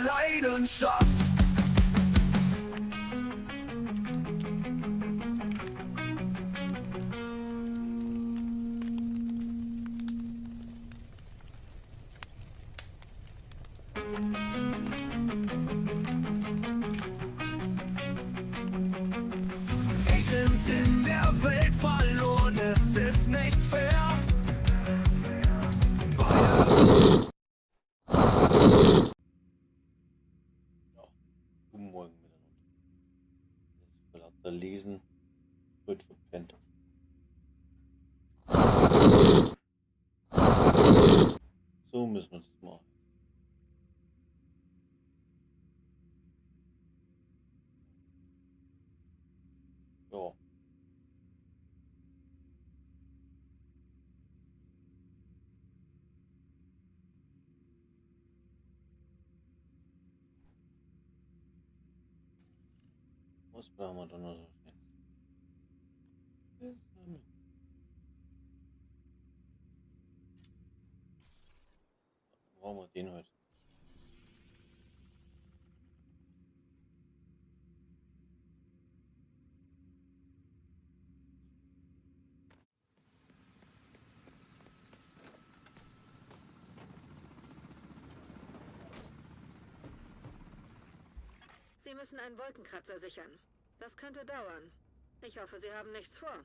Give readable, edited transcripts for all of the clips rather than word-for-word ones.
Leidenschaft. Agent in der Welt verloren, es ist nicht fair. Ja, guten Morgen miteinander. Das ist lauter Lesen, wird verpennt. So müssen wir das machen. Ja. Was brauchen wir da noch so schnell? Brauchen wir den heute? Sie müssen einen Wolkenkratzer sichern. Das könnte dauern. Ich hoffe, Sie haben nichts vor.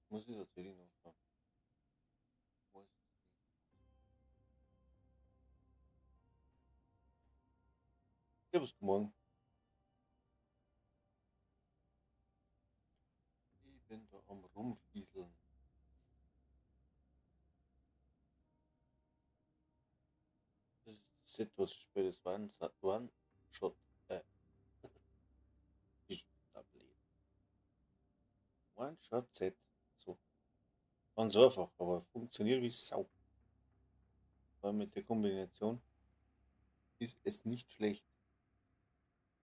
Muss ich tatsächlich noch schauen. Wo ist das Ding? Servus, guten Morgen. Ich bin da am Rumfieseln. Das ist das Set, was ich spiele. Das war ein One-Shot. Ich da blöd. One-Shot-Set. So. Ganz einfach, aber funktioniert wie Sau. Vor allem mit der Kombination ist es nicht schlecht.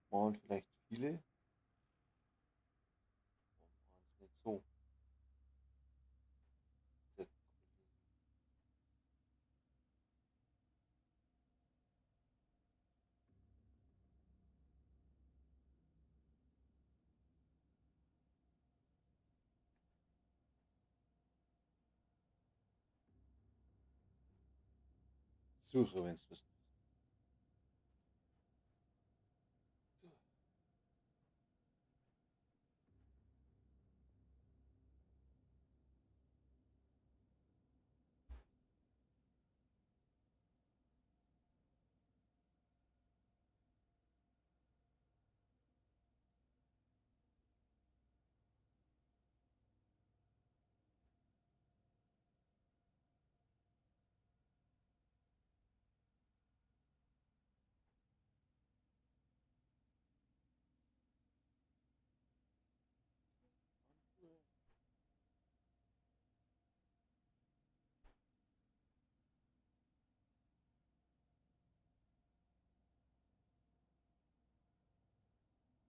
Machen vielleicht viele. Machen es nicht so. Der Suche, wenn's was.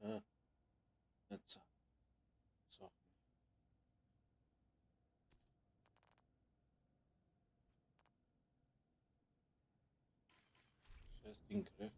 Ah, jetzt. So. Scheiß Ding greift.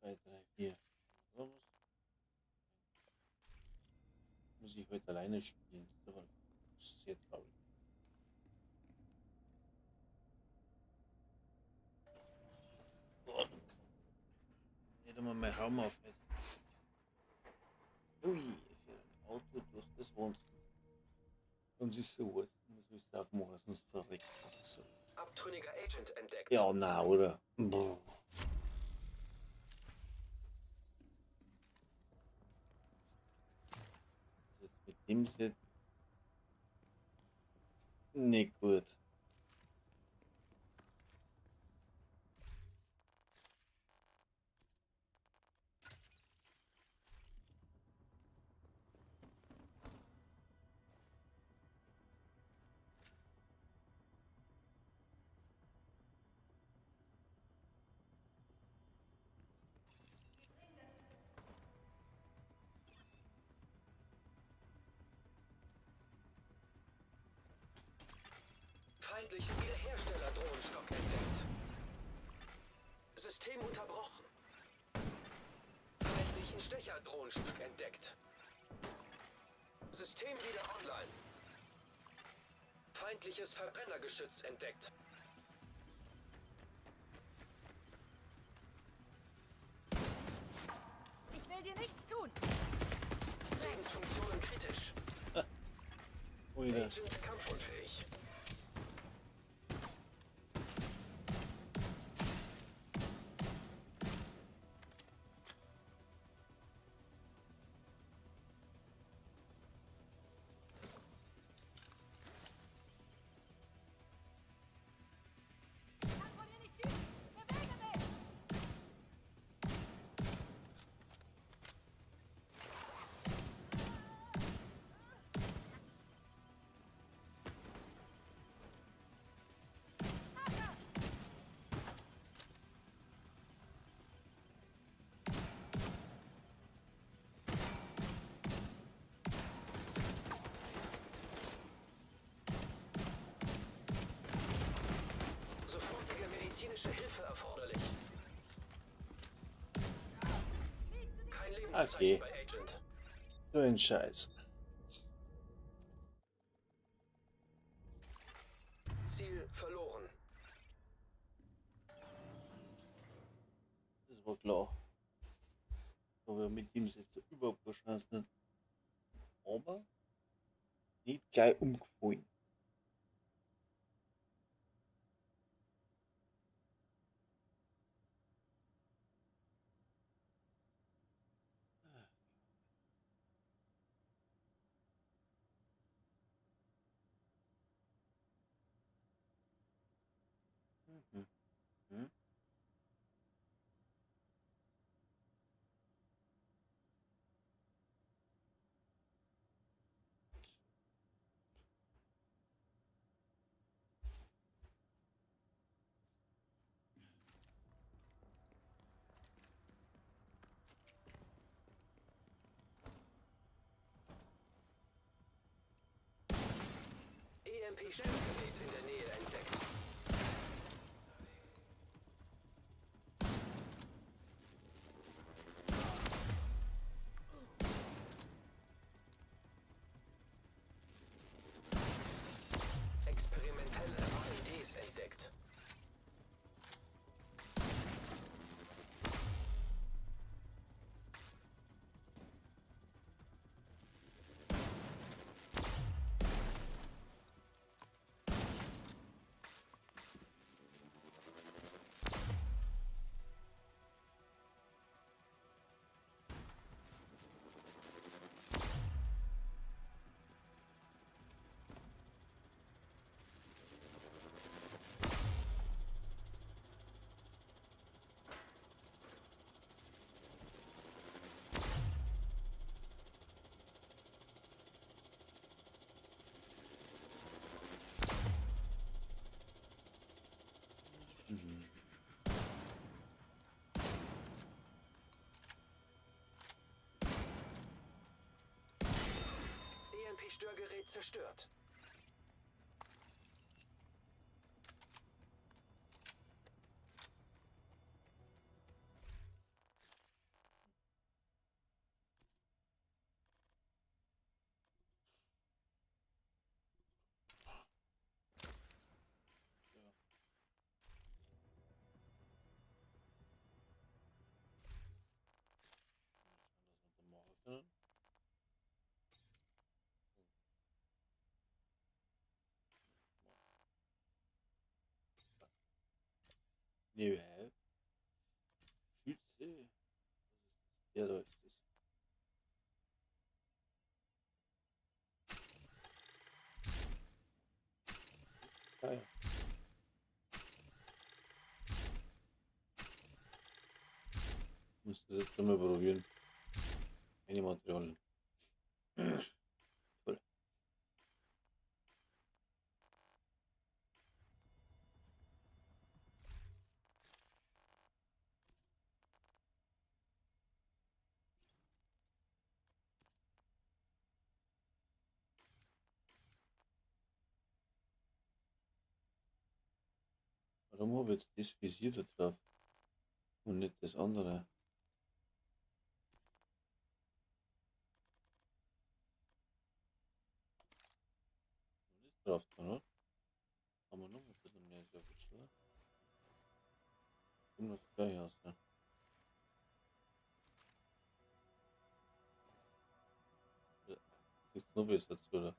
2, 3, 4. Was? Muss ich heute alleine spielen? Das ist aber sehr traurig. Oh, nicht einmal mein Raum auf. Ui, für ein Auto durch das Wohnzimmer. Und es ist so was. Ich muss es aufmachen, sonst verreckt so. Abtrünniger Agent entdeckt. Ja, na, oder? Boah. Das ist mit dem Set nicht gut. Feindlichen Wiederhersteller-Drohnenstock entdeckt. System unterbrochen. Feindlichen Stecher-Drohnenstück entdeckt. System wieder online. Feindliches Verbrennergeschütz entdeckt. Ich will dir nichts tun. Lebensfunktionen kritisch. Oida. Agent kampfunfähig. Kann von hier nicht schießen. Bewege mich! Sofortige medizinische Hilfe erforderlich. Kein Lebenszeichen Okay. bei Agent. So ein Scheiß. Ziel verloren. Das war klar. Aber mit dem ist jetzt überhaupt keine Chance nicht. Aber nicht gleich umgefallen. Mhm. EMP-Störgerät in der Nähe entdeckt. Experimentelle AEDs entdeckt. Mhm. EMP-Störgerät zerstört. können. Nee, Schütze. Ja, da ist es. Ah, ja. Muss das jetzt einmal probieren. Keine Materialien. Toll. Warum habe ich jetzt das Visier da drauf und nicht das andere? Das drauf tun, oder? Haben wir noch ein bisschen mehr erwischt, oder? Kommt das gleich aus, ne? Sieht's noch besser zu, oder?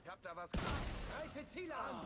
Ich hab da was gemacht. Greife Ziele an!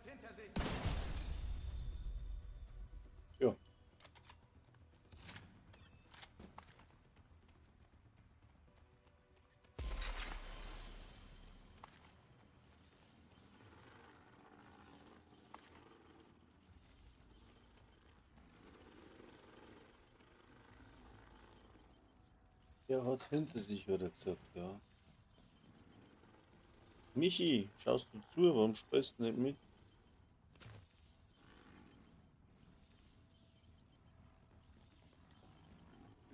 Hinter sich. Ja. Der hat hinter sich, hat er gesagt, ja. Michi, schaust du zu? Warum sprichst du nicht mit?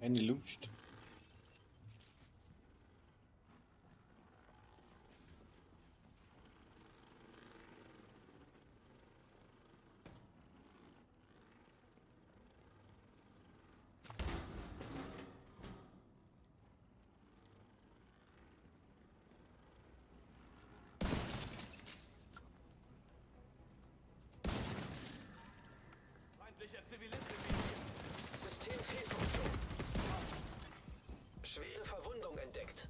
Keine Lust. Feindlicher Zivilist im Visier. Systemfehlfunktion. Schwere Verwundung entdeckt.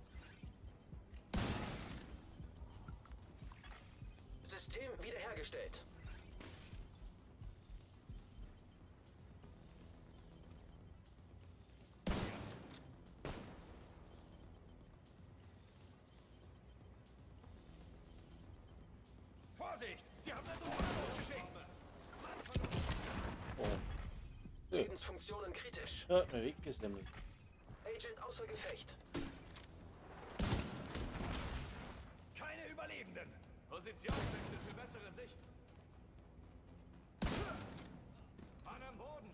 System wiederhergestellt. Vorsicht! Sie haben eine Drohne losgeschickt! Oh. Ja, Lebensfunktionen kritisch. ja, mir weggesemmelt. Agent außer Gefecht. Keine Überlebenden! Positionswechsel für bessere Sicht. Mann am Boden!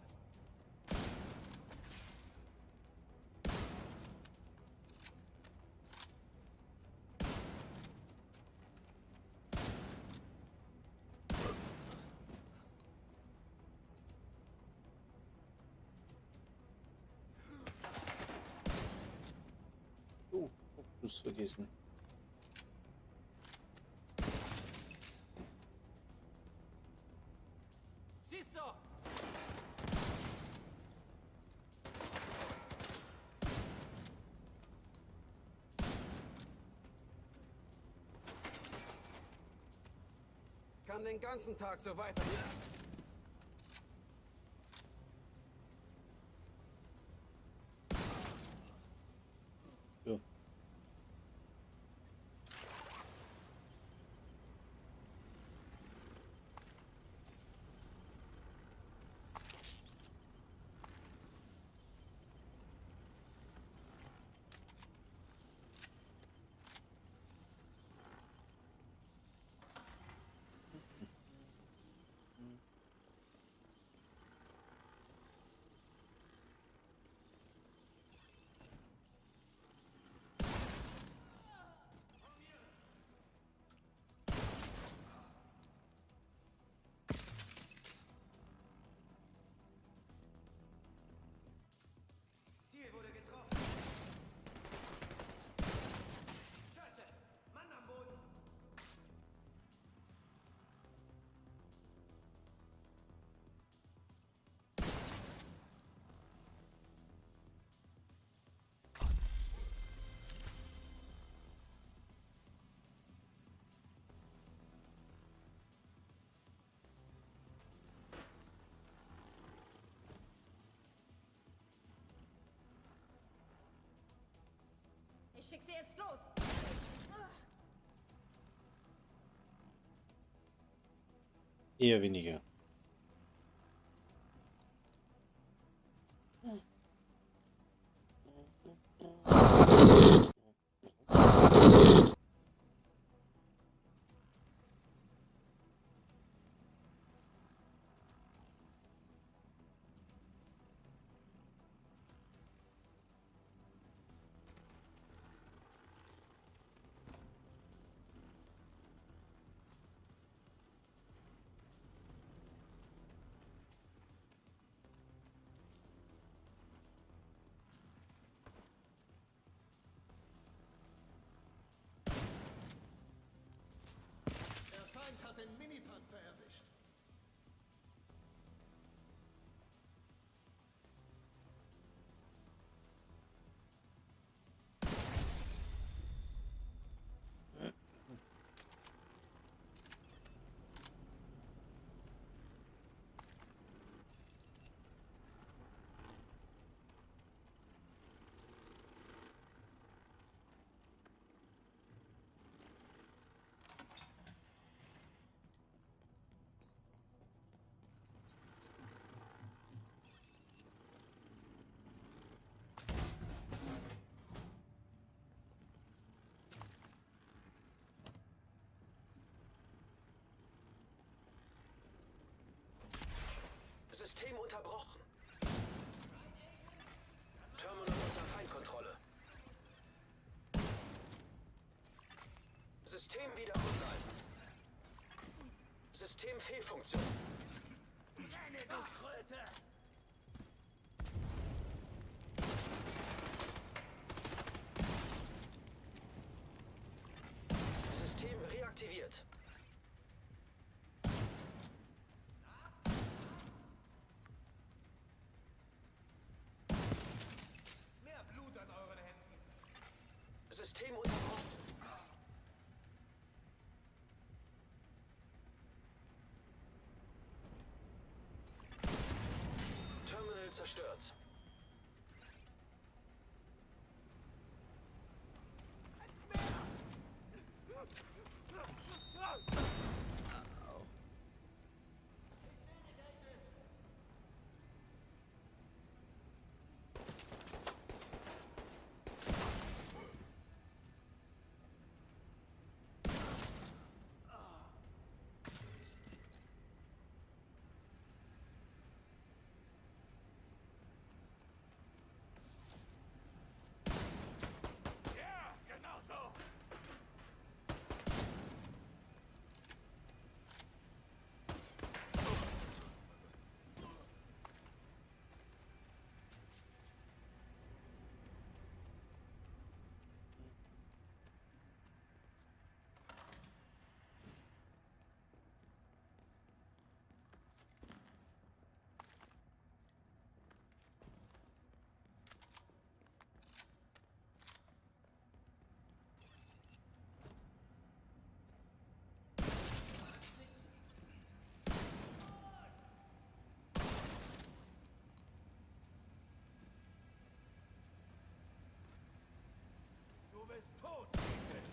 Oh, Kopfschuss vergessen. Siehst doch! Kann den ganzen Tag so weitergehen. Ich schicke sie jetzt los. Eher weniger. Der Feind hat den Minipanzer erwischt. System unterbrochen. Terminal unter Feindkontrolle. System wieder online. System Fehlfunktion. Brenne, du Kröte! System reaktiviert. Mehr Blut an euren Händen! System unterbrochen. Terminal zerstört. Ja, genau so! Du bist tot, Agent!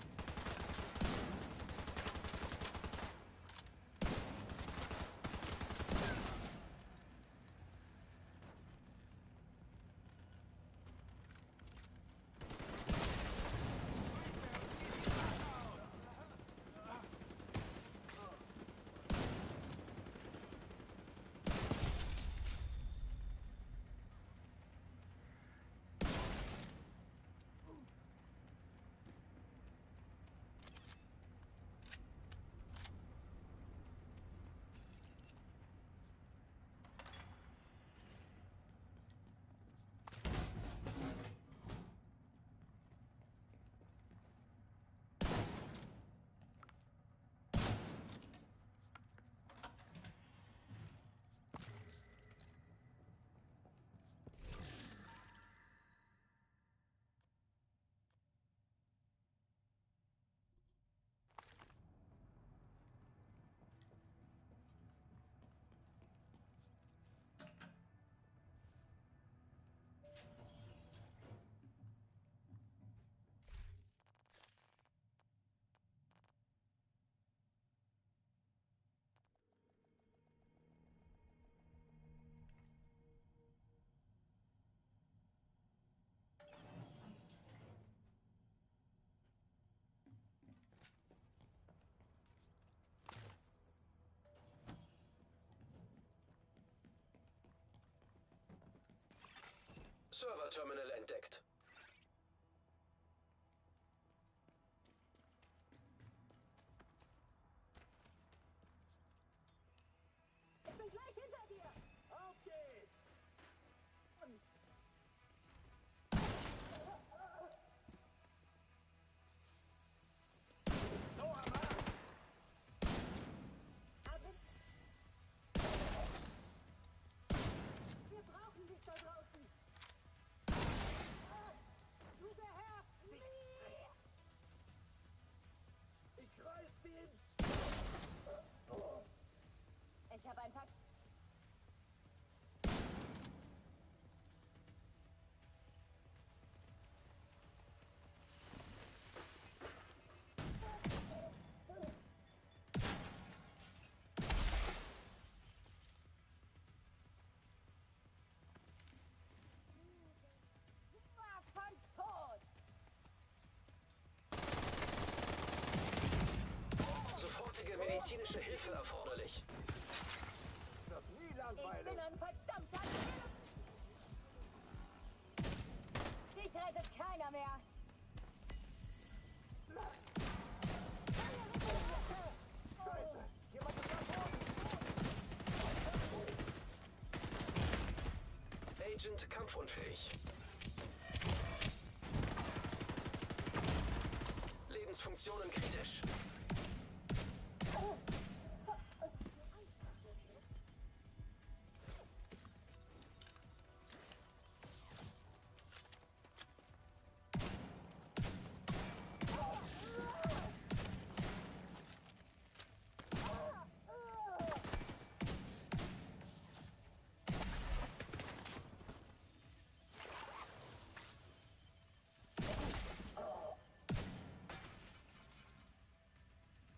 Computerterminal entdeckt. Ich bin gleich hinter dir! Auf geht's! So am Arsch! Wir brauchen dich da draußen! Du beherrschst mich! Ich reiß den... Ich habe ein paar... Von tot! Sofortige medizinische Hilfe erforderlich. Wird nie Ich langweilig! bin ein verdammter Dich rettet keiner mehr! Scheiße! Jemand ist am Boden! Agent kampfunfähig. Lebensfunktionen kritisch.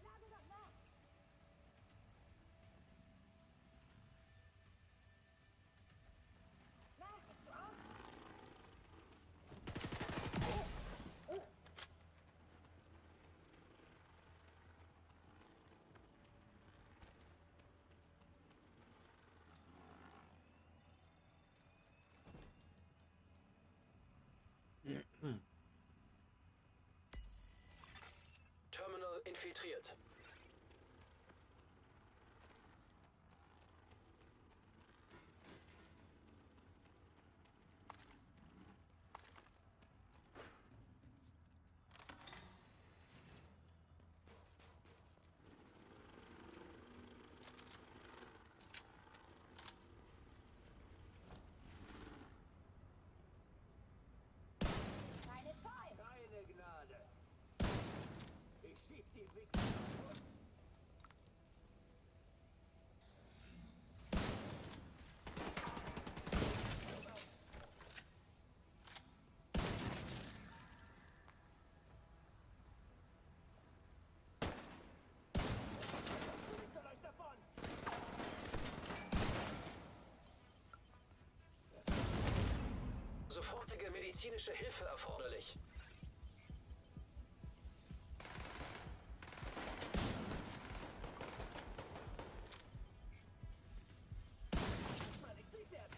Lade doch nach! Na, du auch? Terminal infiltriert. Keine Scheu! Keine Gnade! Ich schieß die Wichser kaputt! Nicht so leicht davon! Sofortige medizinische Hilfe erforderlich. Mann, ich krieg jetzt!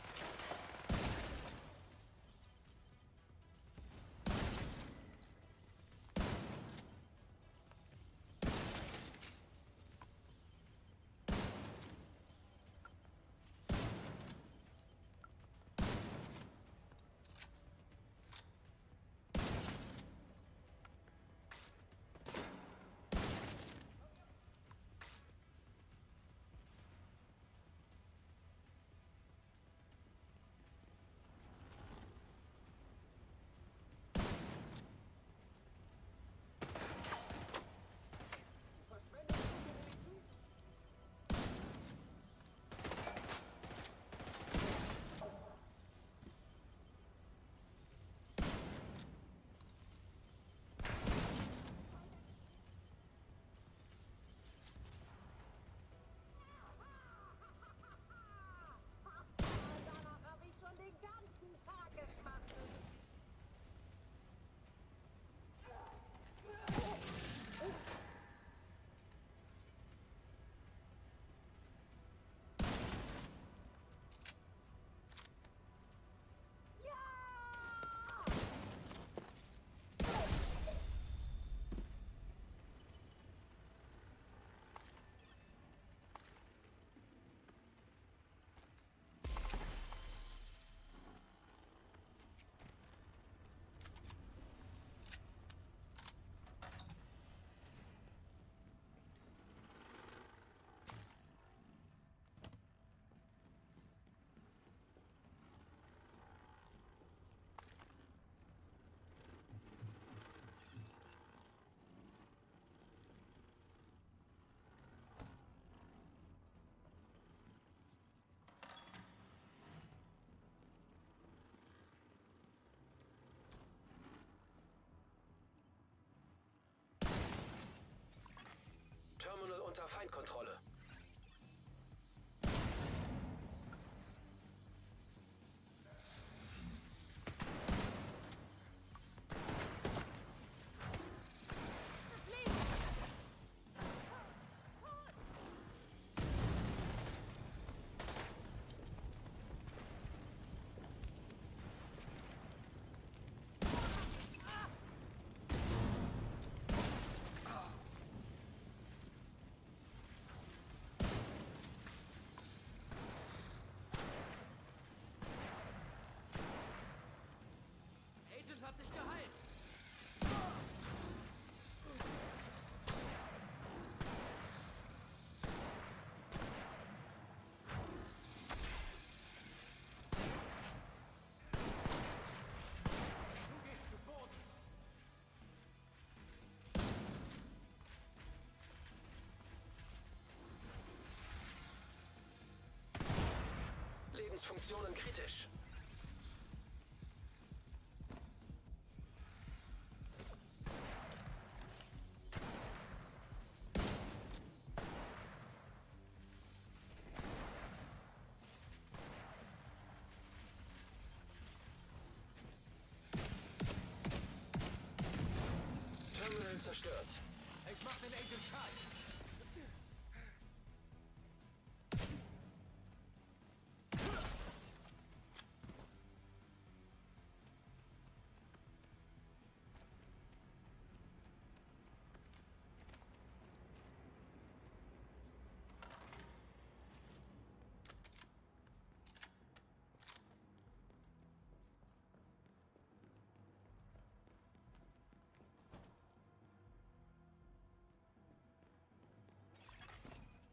Unter Feindkontrolle. Agent hat sich geheilt. Du gehst zu Boden. Lebensfunktionen kritisch. Terminal zerstört. Ich mach den Agent kalt.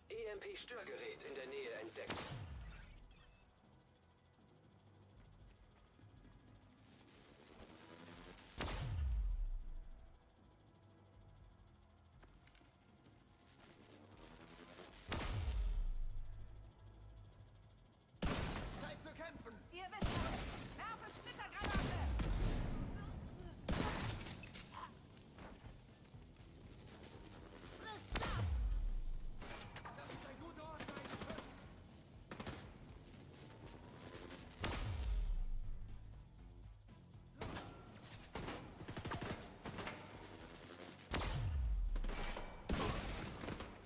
EMP-Störgerät in der Nähe entdeckt. Zeit zu kämpfen. Ihr wisst schon. Werfe Splittergranate! Friss das! Das ist ein guter Ort für einen Schuss.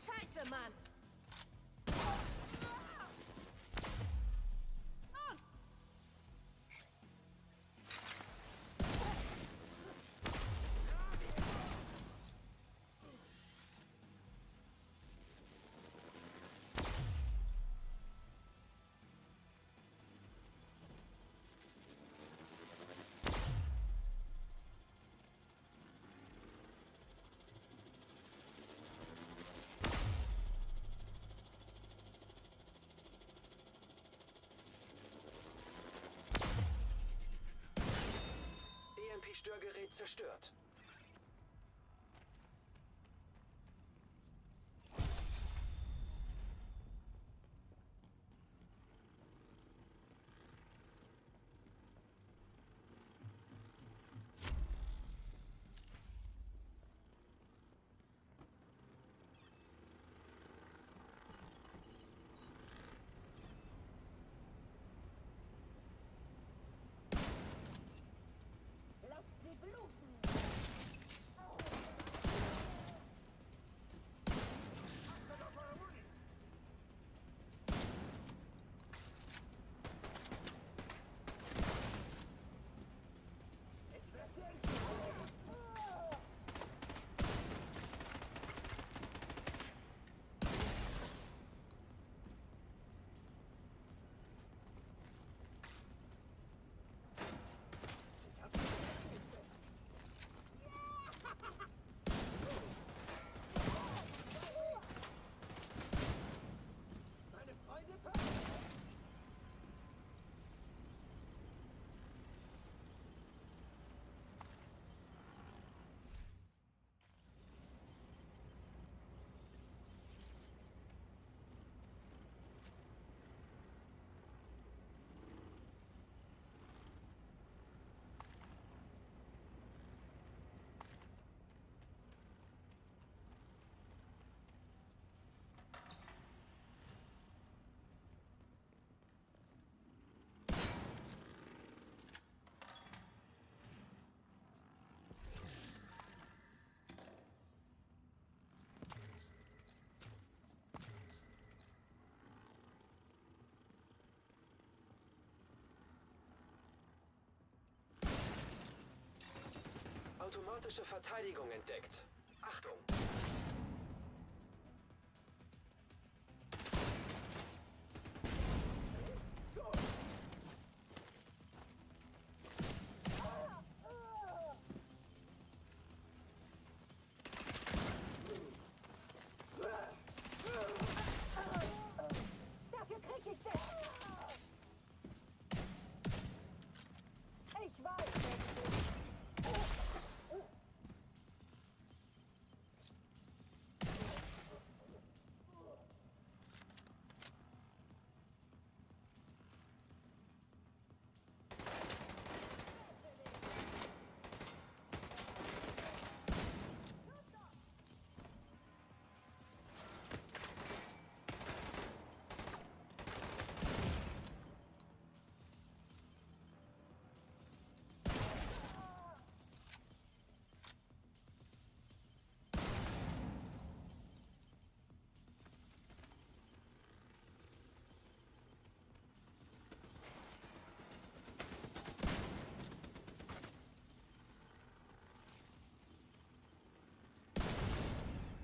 Scheiße, Mann! EMP-Störgerät zerstört. Lasst sie bluten! Automatische Verteidigung entdeckt. Achtung! Dafür krieg ich dich! Ich weiß, wer du bist.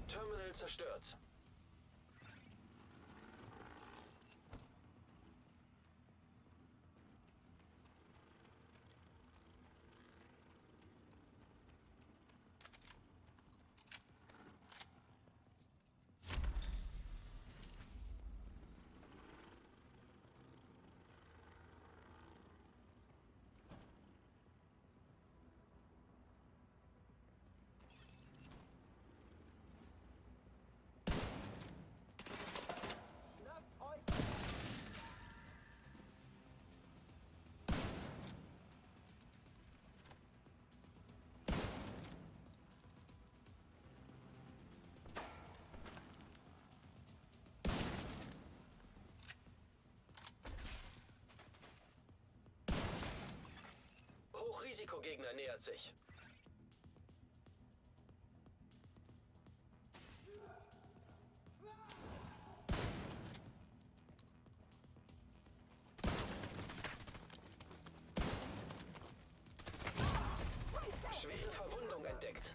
Terminal zerstört. Hochrisikogegner nähert sich. Schwere Verwundung entdeckt.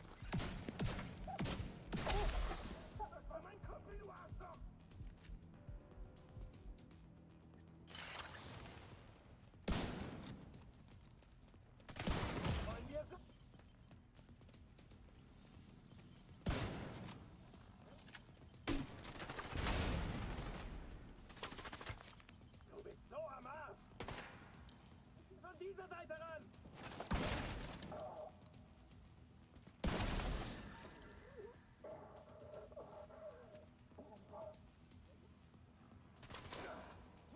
Das war mein Kumpel, du Arschloch! Wollen wir so? Du bist so am Arsch! Von dieser Seite ran!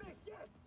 Nicht jetzt!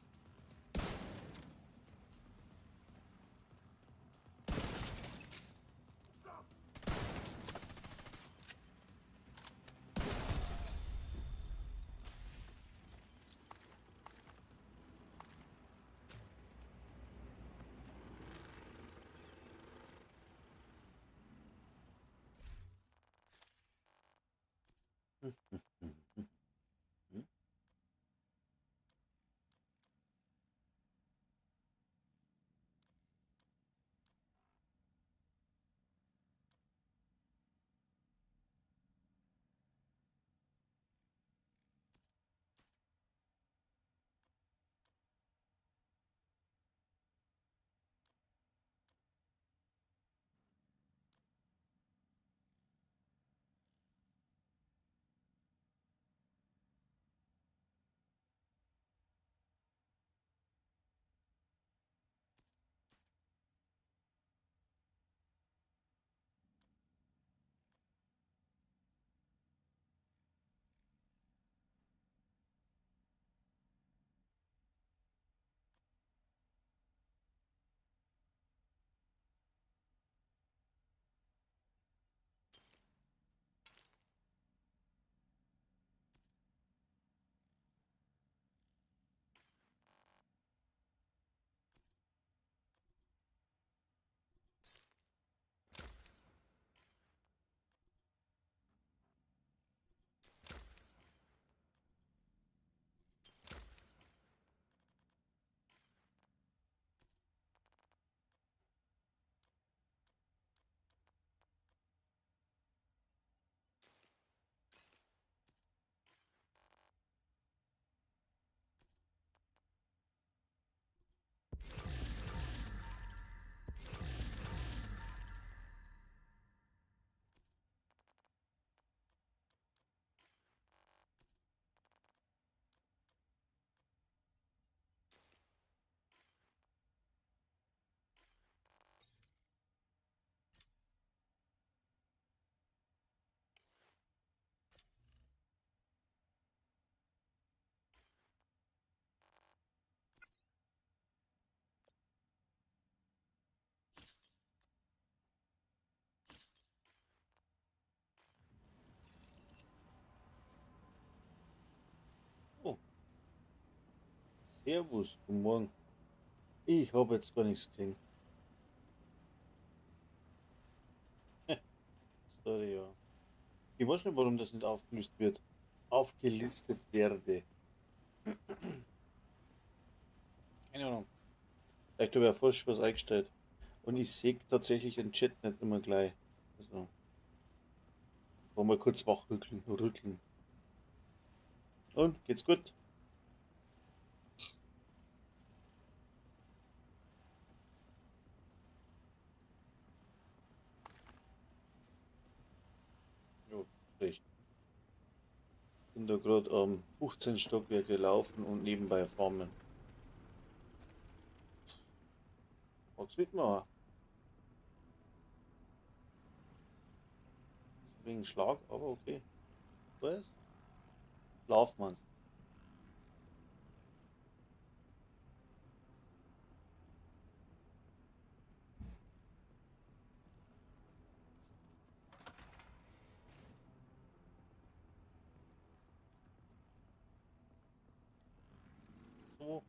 Servus, guten Morgen. Ich habe jetzt gar nichts gesehen. Sorry, ja. Ich weiß nicht, warum das nicht aufgelöst wird. Aufgelistet werde. Keine Ahnung. Vielleicht habe ich auch falsch was eingestellt. Und ich sehe tatsächlich den Chat nicht immer gleich. Also. Wollen wir kurz wachrütteln. Rütteln. Und, geht's gut? Jo, schlecht. Bin da grad am 15 Stockwerk gelaufen und nebenbei farmen. Magst du mitmachen? Wegen Schlag, aber okay. Was? Schlaf man's. So.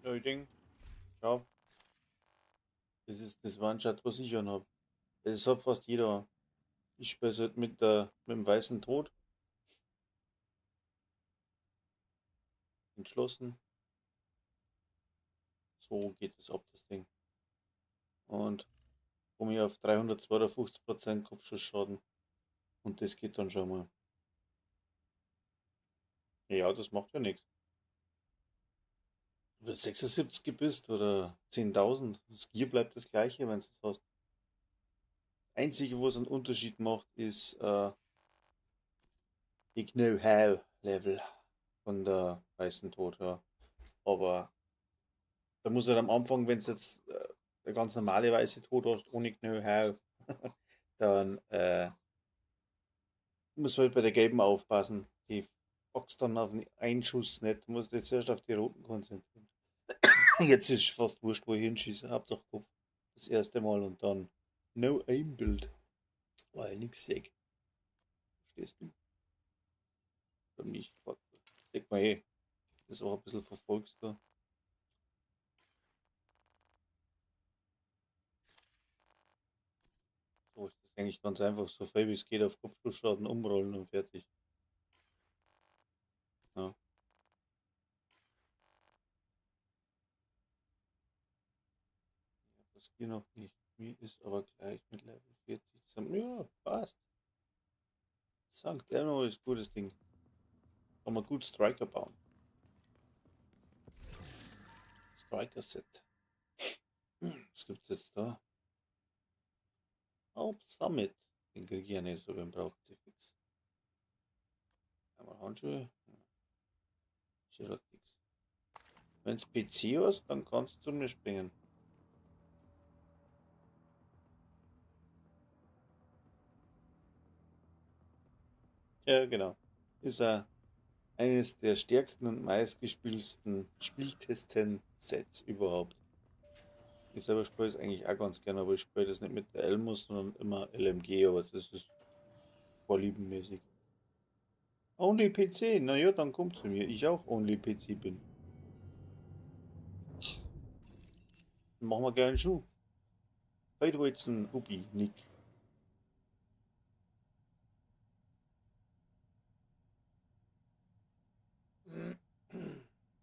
Ja, ich denk, schau. Das ist das One-Shot, was ich anhab. Das hat fast jeder. Ich spiele es halt mit dem weißen Tod. Entschlossen. So geht es ab, das Ding. Und komme ich auf 352% Kopfschussschaden. Und das geht dann schon mal. Ja, das macht ja nichts. Ob du 76 bist oder 10.000, das Gear bleibt das gleiche, wenn du es hast. Einzige, was einen Unterschied macht, ist die Know-how-Level von der weißen Tod. Ja. Aber da muss halt am Anfang, wenn es jetzt der ganz normale weiße Tod hast, ohne Know-how, dann muss man halt bei der gelben aufpassen. Die packst dann auf den Einschuss nicht. Du musst dich zuerst auf die roten konzentrieren. Jetzt ist fast wurscht, wo ich hinschieße. Hauptsache Kopf. Das erste Mal und dann No Aim Build. Weil ich nix seh. Verstehst du? Für mich. Denk mal eh. Das auch ein bisschen verfolgst du. So ist das eigentlich ganz einfach. So viel wie es geht auf Kopfschussschaden umrollen und fertig. Ja. Das geht noch nicht. Mir ist aber gleich mit Level 40 zusammen. Ja, passt. Sankt Elmo ist ein gutes Ding. Kann man gut Striker bauen. Striker Set. Was gibt's jetzt da? Alp Summit. Den krieg ich ja nicht, so den braucht sie fix. Einmal Handschuhe. Ja. Wenn's PC hast, dann kannst du zu mir springen. Ja, genau. Ist er eines der stärksten und meistgespielten Spieltesten Sets überhaupt. Ich selber spiele es eigentlich auch ganz gerne, aber ich spiele das nicht mit der Elmos, sondern immer LMG, aber das ist vorliebenmäßig. Only PC, naja, dann kommt zu mir. Ich auch Only PC bin. Dann machen wir gleich einen Schuh. Heute wollt's ein Ubi, Nick.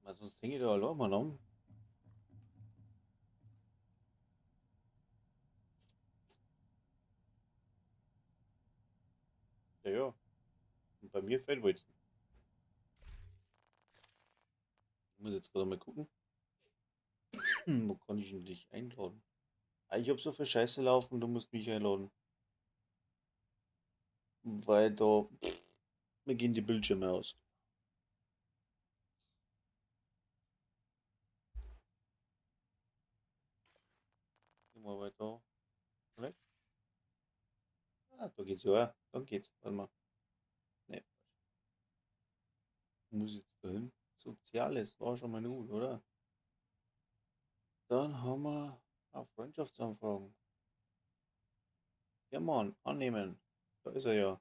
Weil sonst hänge ich da allein mal an. Ja, ja. Und bei mir fällt wohl jetzt. Ich muss jetzt gerade mal gucken. Wo kann ich denn dich einladen? Ah, ich hab so viel Scheiße laufen, du musst mich einladen. Weil da, pff, mir gehen die Bildschirme aus. Gehen wir weiter. Weg. Ah, da geht's ja auch. Dann geht's. Warte mal. Nee. Muss ich jetzt da hin? Soziales war schon mal gut, oder? Dann haben wir auch Freundschaftsanfragen. Ja, Mann, annehmen. Da ist er ja.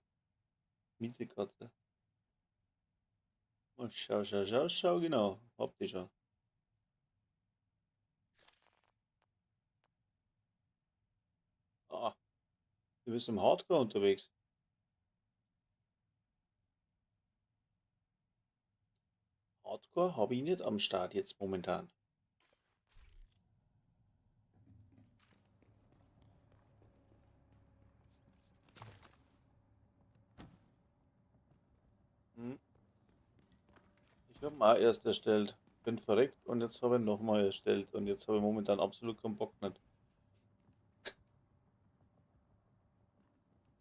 Miezekatze. Und schau, schau, schau, schau, genau. Hab die schon. Ah, du bist im Hardcore unterwegs. Hardcore habe ich nicht am Start jetzt momentan. Hm. Ich habe ihn auch erst erstellt. Bin verreckt und jetzt habe ich ihn nochmal erstellt. Und jetzt habe ich momentan absolut keinen Bock nicht.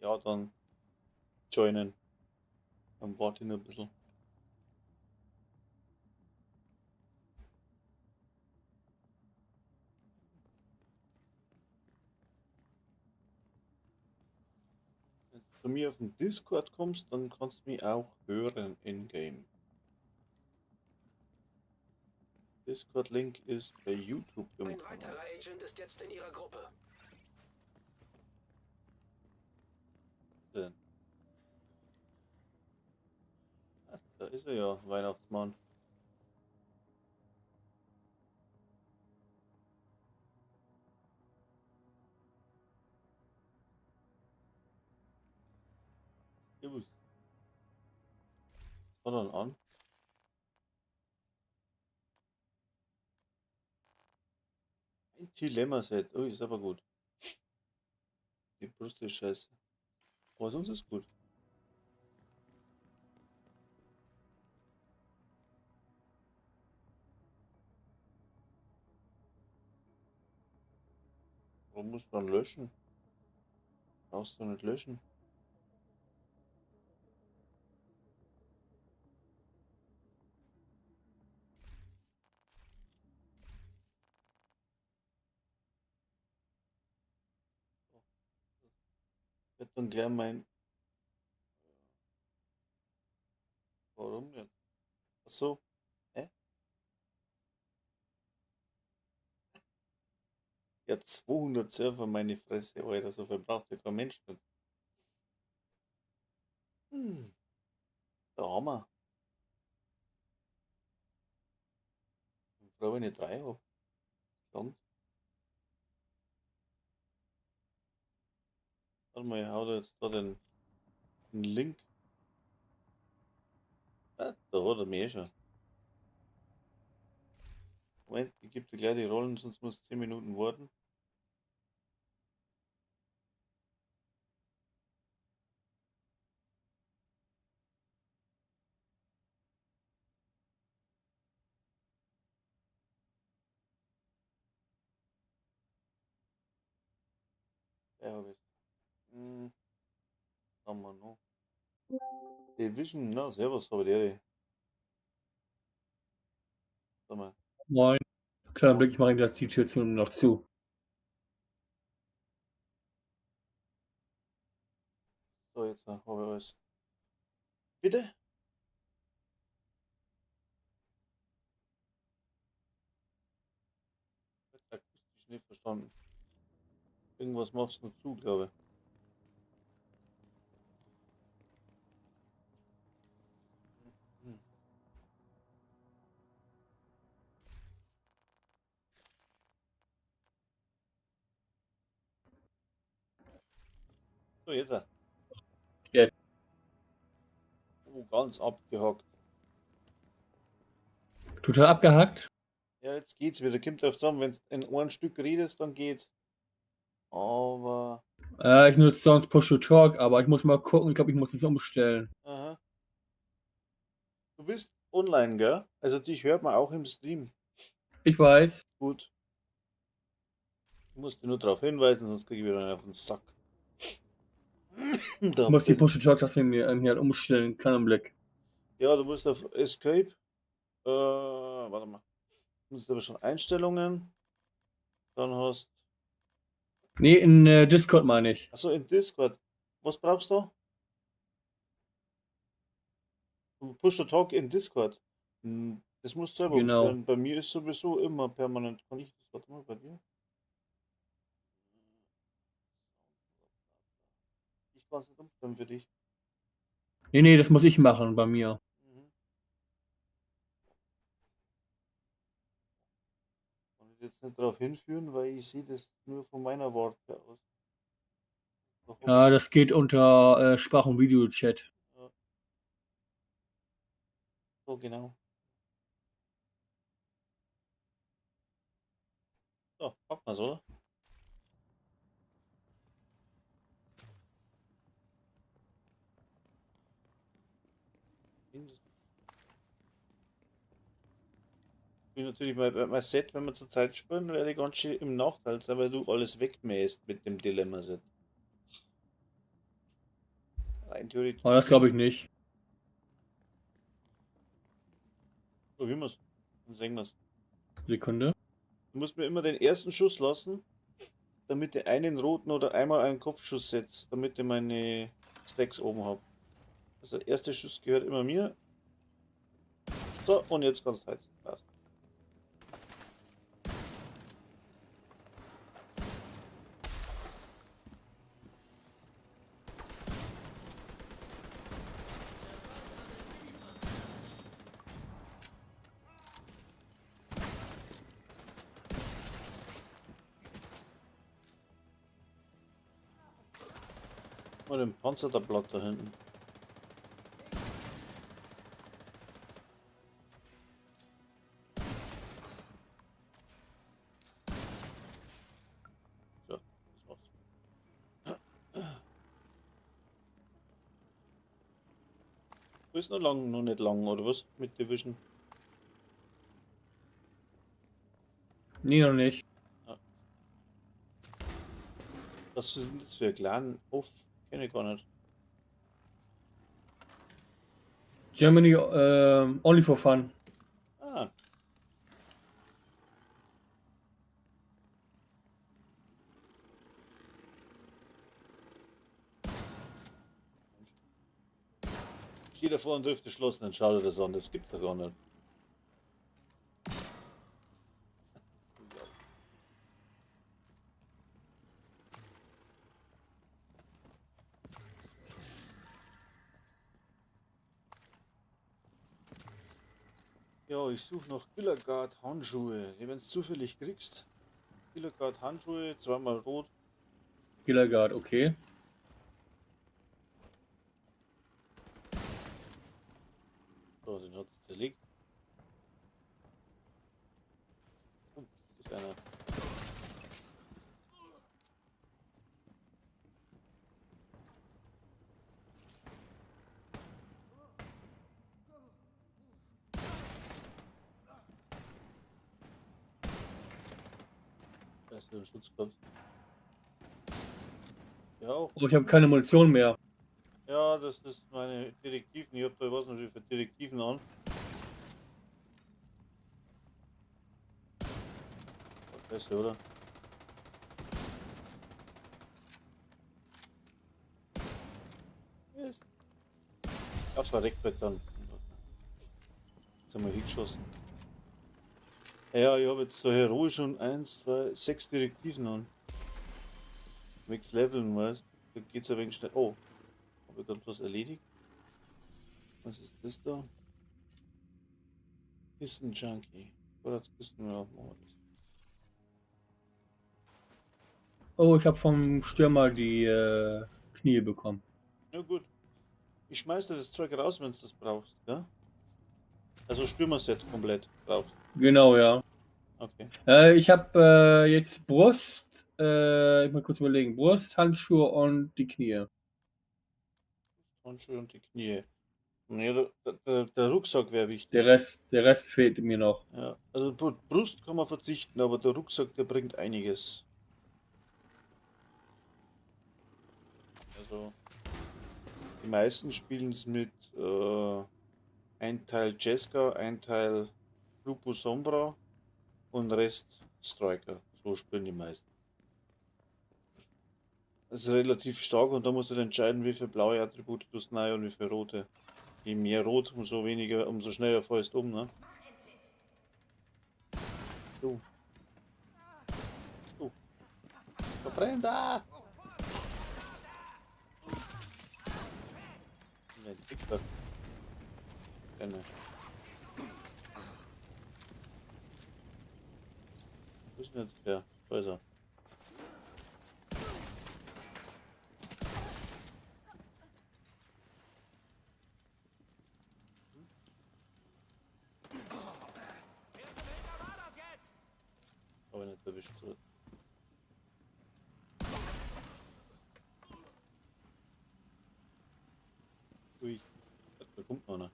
Ja, dann joinen. Dann warte ich noch ein bisschen. Wenn du zu mir auf den Discord kommst, dann kannst du mich auch hören in-game. Discord-Link ist bei YouTube im Ein Kanal. weiterer Agent ist jetzt in Ihrer Gruppe. Denn? Ah, da ist er ja, Weihnachtsmann. Servus. Was war dann an? Ein Dilemma-Set. Oh, ist aber gut. Die Brust ist scheiße. Aber sonst ist gut. Warum muss man löschen? Brauchst du nicht löschen? Ich werde dann gleich mein. Warum denn? Ach so. Hä? Ja, 200 Server, meine Fresse, Alter, so viel braucht ja kein Mensch nicht. Hm. Der Hammer. Ich bin froh, wenn ich 3 hab. Land. Warte mal, ich hau da jetzt da den Link. Ah, da hat er mich eh schon. Moment, ich gebe dir gleich die Rollen, sonst musst du 10 Minuten warten. Ja, hab ich. Hm. Haben wir noch. Division, na, servus, habe ich die. Sag mal. Moin. Kleiner Blick, ich mache ihm das die Tür zu noch zu. So, jetzt habe ich alles. Bitte? Jetzt akustisch nicht verstanden. Irgendwas machst du noch zu, glaube ich. So, jetzt. Ja. Oh, ganz abgehackt. Total abgehackt? Ja, jetzt geht's wieder. Kommt drauf zusammen, wenn du in einem Stück redest, dann geht's. Aber. Ich nutze sonst Push to Talk, aber ich muss mal gucken. Ich glaube, ich muss es umstellen. Aha. Du bist online, gell? Also dich hört man auch im Stream. Ich weiß. Gut. Ich musste nur darauf hinweisen, sonst kriege ich wieder einen auf den Sack. Da Ich muss die bin- Push to Talk das hier halt umstellen. Keinen Blick. Ja, du musst auf Escape. Warte mal. Du musst aber schon Einstellungen. Dann hast. Nee, in Discord meine ich. Achso, in Discord. Was brauchst du? Push to Talk in Discord. Hm, das musst du selber Genau. umstellen. Bei mir ist sowieso immer permanent. Kann ich das? Warte mal, bei dir? Ich kann es nicht umstellen für dich. Nee, nee, das muss ich machen bei mir. Mhm. Ich jetzt nicht darauf hinführen, weil ich sehe das nur von meiner Warte aus. Warum? Ja, das geht unter Sprach- und Videochat. So, genau. So, packen wir's, oder? Bin natürlich mein Set, wenn wir zur Zeit spielen, werde ich ganz schön im Nachteil sein, weil du alles wegmähst mit dem Dilemma-Set. Rein theoretisch. Aber das glaube ich nicht. Probieren wir's. Dann sehen wir's. Sekunde. Du musst mir immer den ersten Schuss lassen, damit ich einen roten oder einmal einen Kopfschuss setze, damit ich meine Stacks oben hab. Also der erste Schuss gehört immer mir. So, und jetzt kannst du heizen. Passt. Mal den Panzer da Blatt da hinten. So, das war's. Ist noch lang, noch nicht lang, oder was? Mit Division. Nee, noch nicht. Was ist denn das für ein Clan? Uff, kenne ich gar nicht. Germany only for fun. Ah. Steht davor und trifft geschlossen, dann schaut er das an, das gibt's doch gar nicht. Ja, ich suche noch Killerguard Handschuhe. Wenn du es zufällig kriegst. Killerguard Handschuhe, zweimal rot. Killerguard, okay. So, den hat es zerlegt. Oh, ist einer. Da ist der Schutz gehabt. Ja, auch. Oh, ich habe keine Munition mehr. Ja, das ist meine Detektiven. Ich hab da, ich weiß nicht, wie viele Detektiven an. Besser, oder? Ist. Hab's verreckt wird dann. Jetzt haben wir hingeschossen. Ja, ich habe jetzt so heroisch schon 1, 2, 6 Direktiven an. Mix Leveln, weißt du? Da geht's ein wenig schnell. Oh. Habe ich gerade was erledigt? Was ist das da? Kisten Junkie. Vorratskisten, ja, machen wir das. Oh, ich habe vom Stürmer die Knie bekommen. Ja gut. Ich schmeiß dir das Zeug raus, wenn du das brauchst, gell? Also Stürmerset komplett brauchst. Genau, ja. Okay. Ich habe jetzt Brust, ich muss kurz überlegen, Brust, Handschuhe und die Knie. Handschuhe und die Knie. Ja, der Rucksack wäre wichtig. Der Rest fehlt mir noch. Ja, also Brust kann man verzichten, aber der Rucksack, der bringt einiges. Also die meisten spielen es mit ein Teil Jeska, ein Teil Lupo Sombra und Rest Striker. So spielen die meisten. Das ist relativ stark und da musst du dann entscheiden, wie viele blaue Attribute du hast und wie viele rote. Je mehr rot, umso weniger, umso schneller fällst du um, ne? Du. Du. Verbrenn da! Nein, Dicker. Brenne. Wo ist denn jetzt der? Da ist er. Aber nicht erwischt zurück. Ui, da kommt noch einer.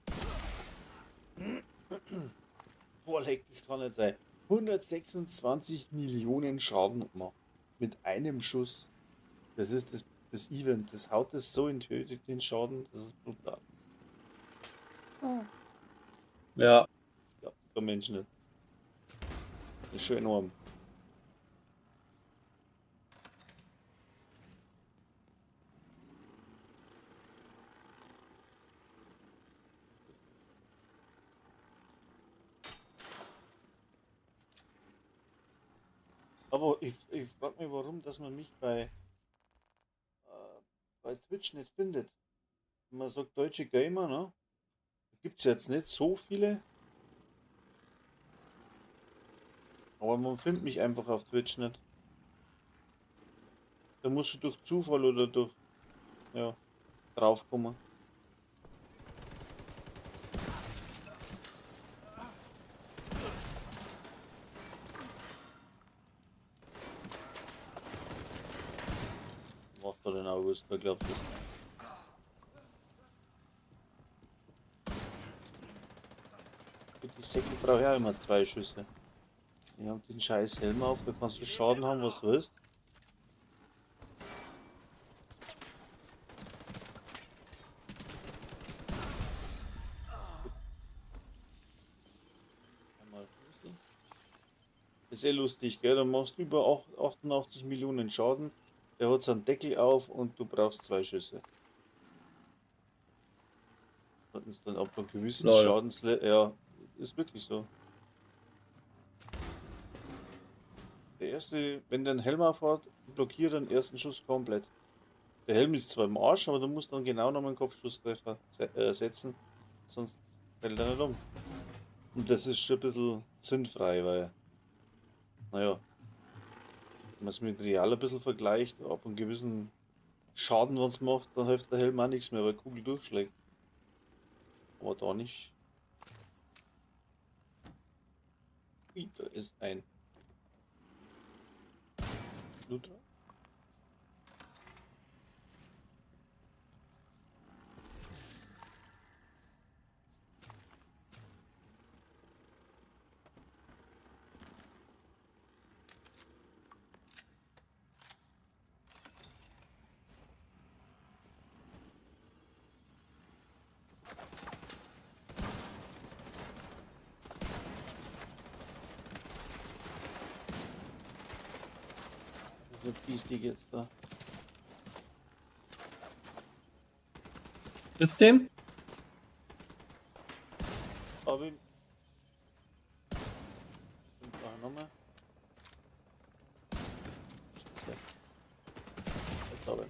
Boah, leck, das kann nicht sein. 126 Millionen Schaden gemacht. Mit einem Schuss. Das ist das Event. Das haut das so in Töte, den Schaden. Das ist brutal. Ja. Das glaubt kein Mensch nicht. Das ist schon enorm. Aber ich frage mich, warum, dass man mich bei Twitch nicht findet. Wenn man sagt, deutsche Gamer, ne? Gibt es jetzt nicht so viele. Aber man findet mich einfach auf Twitch nicht. Da musst du durch Zufall oder durch, ja, draufkommen. Macht er den August, da glaubt das. Für die Säcke brauche ich auch immer 2 Schüsse. Ich hab den scheiß Helm auf, da kannst du Schaden haben, was du willst. Einmal Füße. Ist eh lustig, gell? Dann machst du über 88 Millionen Schaden. Der hat seinen Deckel auf und du brauchst 2 Schüsse. Hatten es dann ab einem gewissen Lol. Schadensle-, ja, ist wirklich so. Der erste, wenn der einen Helm aufhat, blockiert den ersten Schuss komplett. Der Helm ist zwar im Arsch, aber du musst dann genau noch einen Kopfschusstreffer setzen, sonst fällt er nicht um. Und das ist schon ein bisschen sinnfrei, weil, naja, wenn man es mit Real ein bisschen vergleicht, ab einem gewissen Schaden, was es macht, dann hilft der Helm auch nichts mehr, weil die Kugel durchschlägt. Aber da nicht. Ui, da ist ein Blut. Das wird biestig jetzt da. System? Aber ich. Und da nochmal. Scheiße. Jetzt aber.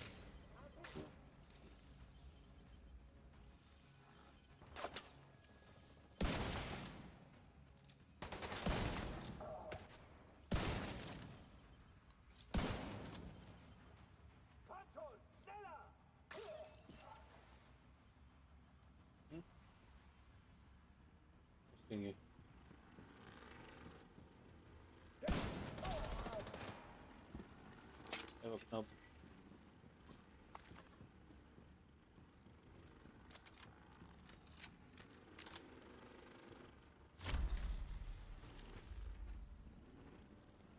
Dinge. Der war knapp.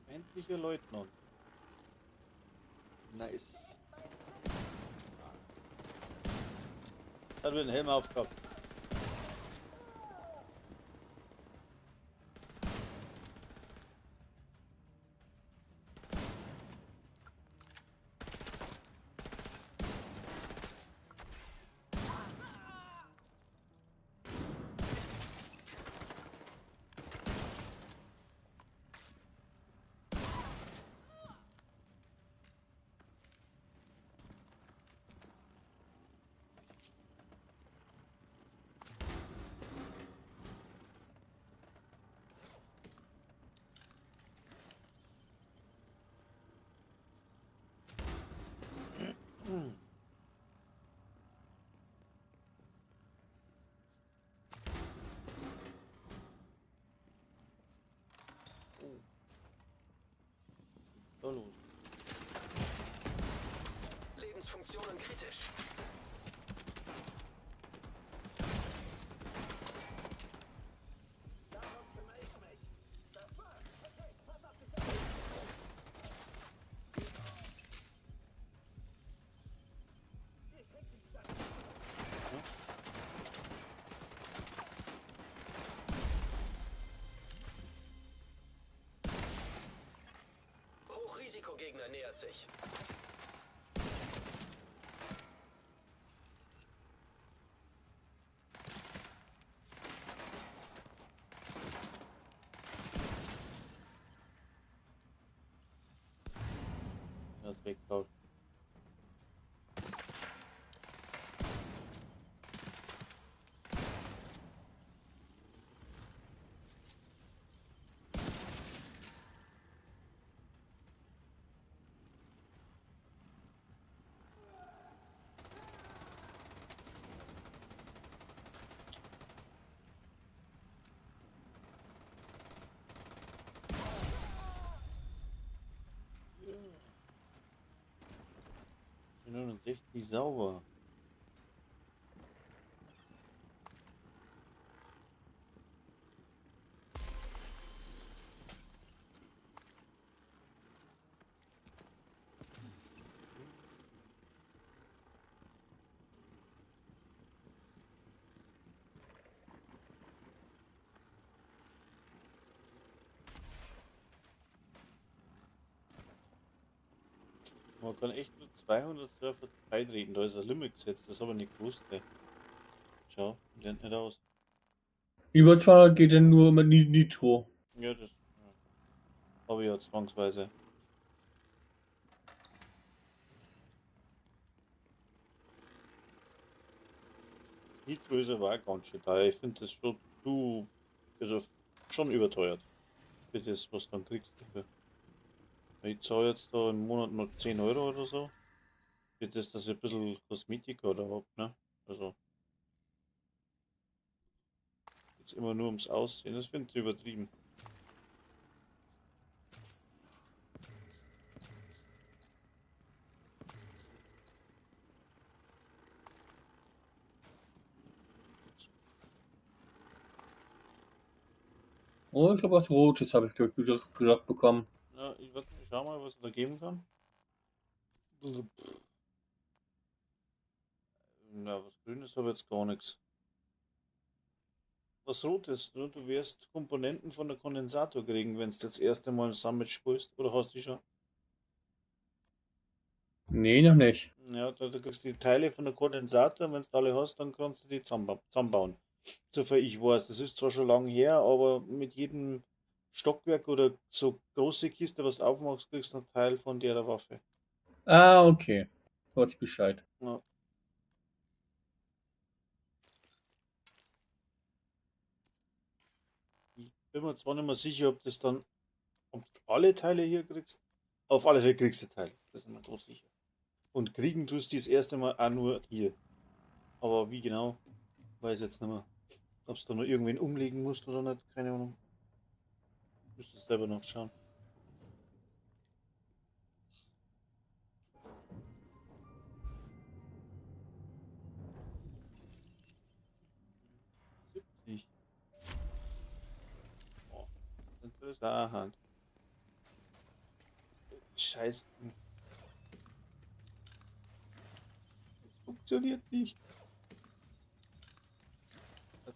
Feindlicher Leutnant. Nice. Hat mir den Helm aufgehabt. Hm. Oh. Was ist da los? Lebensfunktionen kritisch. Hochrisikogegner nähert sich. Das ist weg, Paul. Ja. 69 sauber. Man kann echt nur 200 Server beitreten, da ist ein Limit gesetzt, das habe ich nicht gewusst. Ey. Schau, lernt nicht aus. Über 200 geht denn nur mit Nitro. Ja, das ja. Habe ich ja zwangsweise. Das Nitro ist aber auch ganz schön teuer. Ich finde das schon zu, also schon überteuert. Für das, was du dann kriegst dafür. Ich zahle jetzt da im Monat noch 10 Euro oder so. Für das, dass ich ein bisschen Kosmetika da hab, ne? Also. Jetzt immer nur ums Aussehen, das finde ich übertrieben. Oh, ich glaube, was Rotes habe ich gesagt bekommen. Ja, ich warte, ich schau mal, was er da geben kann. Na, was Grünes habe ich jetzt gar nichts. Was Rotes, ne? Du wirst Komponenten von der Kondensator kriegen, wenn du das erste Mal im Summit spielst. Oder hast du die schon? Nee, noch nicht. Ja, da kriegst du die Teile von der Kondensator und wenn du alle hast, dann kannst du die zusammenbauen. Soviel ich weiß, das ist zwar schon lange her, aber mit jedem Stockwerk oder so große Kiste, was du aufmachst, kriegst du einen Teil von der Waffe. Ah, okay. Weiß ich Bescheid. Ja. Ich bin mir zwar nicht mehr sicher, ob das dann, ob du alle Teile hier kriegst. Auf alle Fälle kriegst du Teile, das ist mir tot sicher. Und kriegen tust du das erste Mal auch nur hier. Aber wie genau, weiß ich jetzt nicht mehr. Ob du da noch irgendwen umlegen musst oder nicht, keine Ahnung. Müsstest selber noch schauen. Oh, interessant. Scheiße. Es funktioniert nicht. Das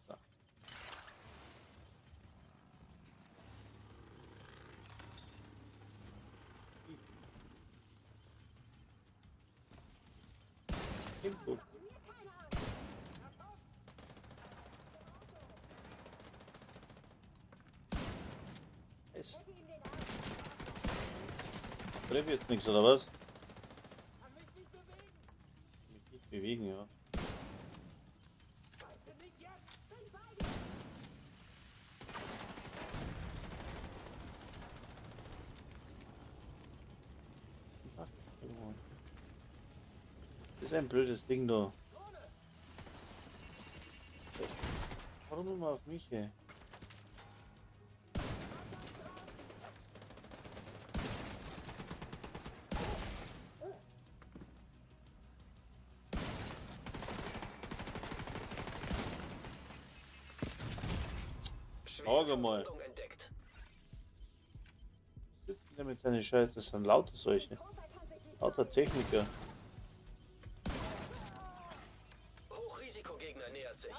Input. Es. Treff jetzt nichts, oder was? Mich nicht bewegen, ja. Das ist ein blödes Ding da. Warum immer auf mich, ey? Schwere Sag mal. Verwundung entdeckt. Was sitzt denn der mit seinen Scheiß? Das sind lauter solche. Lauter Techniker. Hochrisikogegner nähert sich.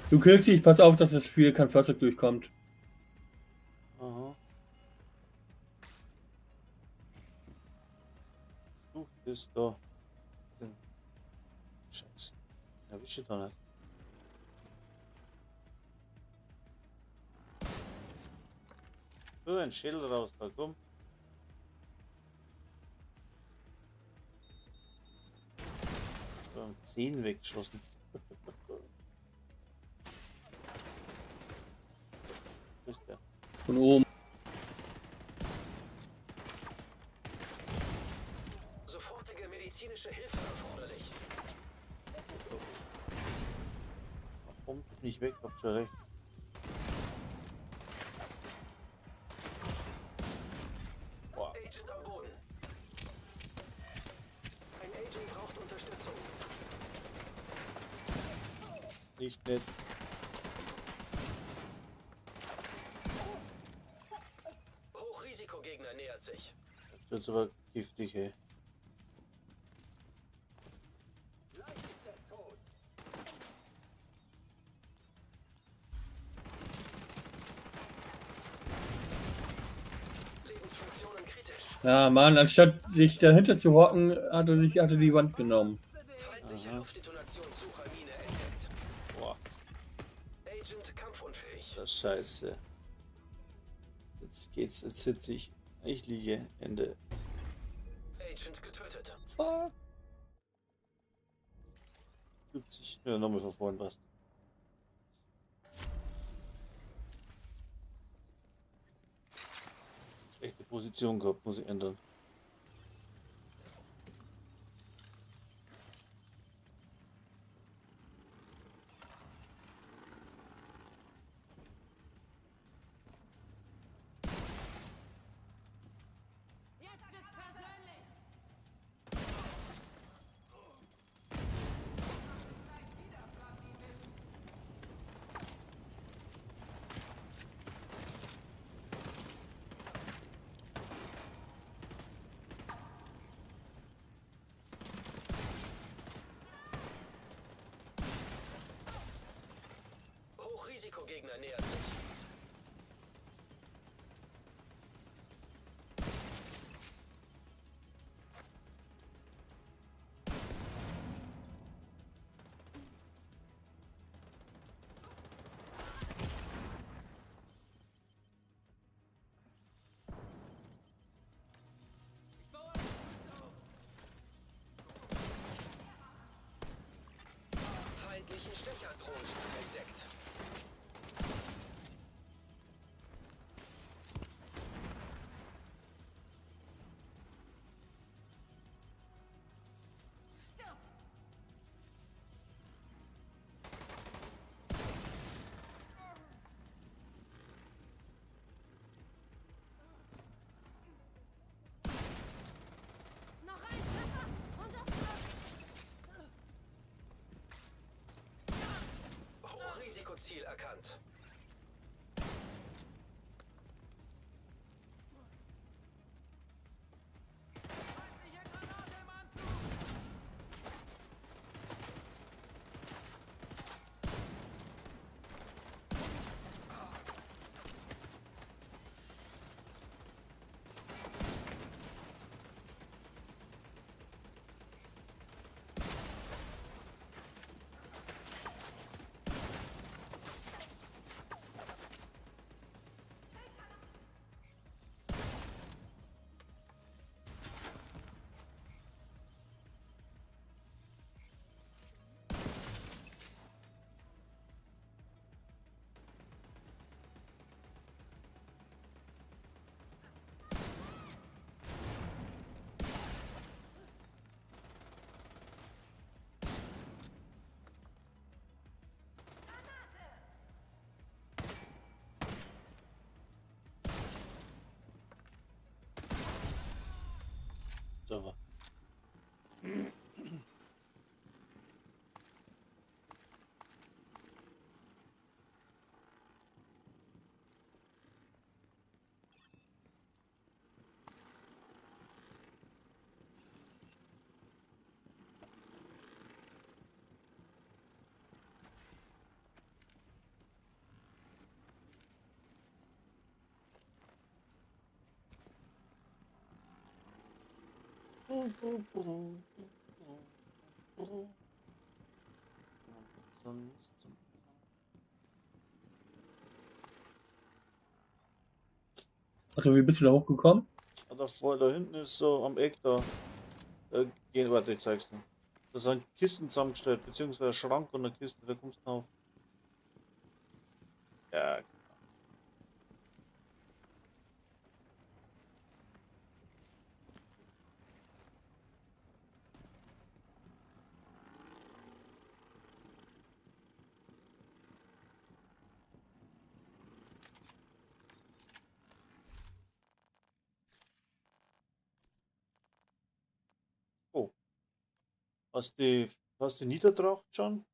Du killst dich, pass auf, dass das für kein Fahrzeug durchkommt. Aha. Such das da. Den Scheiße. Erwische ich da nicht. So, ein Schädel raus da, komm. So, am 10 weggeschossen. Wo ist der? Von oben. Sofortige medizinische Hilfe erforderlich. Kommt nicht weg, hab schon recht. Boah, Agent am Boden. Ein Agent braucht Unterstützung. nicht nett. Hochrisikogegner nähert sich. Das ist aber giftig, ey. Lebensfunktionen kritisch. Ja, Mann, anstatt sich dahinter zu hocken, hat er die Wand genommen. Feindliche Aha. Luftdetonationssuchermine entdeckt. Boah, Agent kampfunfähig. das ist scheiße. Jetzt geht's, jetzt sitze ich. Ich liege. Ende. Agent getötet. Fuck. 70. Ja, nochmal von vorhin was. Schlechte Position gehabt, muss ich ändern. Jetzt wird's persönlich. Hochrisikogegner nähert sich. Feindlichen Stecherdrohnenstück entdeckt. Stirb! Noch ein Treffer und das war's. Hochrisikoziel erkannt. Ganz einfach. Also, wie bist du da hochgekommen? Ah, da vor, da hinten ist so am Eck da. Gehen, warte, ich zeig's dir. Da sind Kisten zusammengestellt, beziehungsweise ein Schrank und eine Kiste, da kommst du drauf. Ja, genau. Oh. Hast die Niedertracht schon?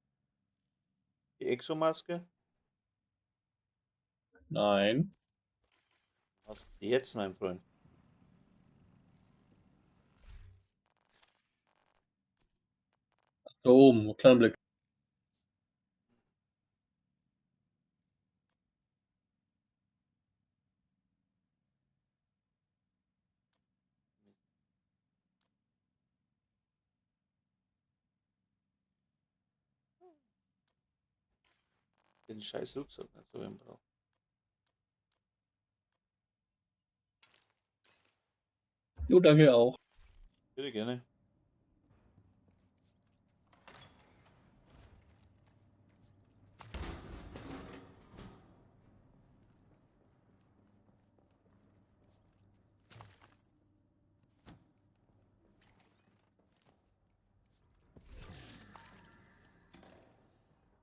Die Exomaske? Nein. Hast du jetzt, mein Freund? Da oben, kleiner Blick. Den scheiß Rucksack nicht so im Brauch. Jo, danke auch. Bitte gerne.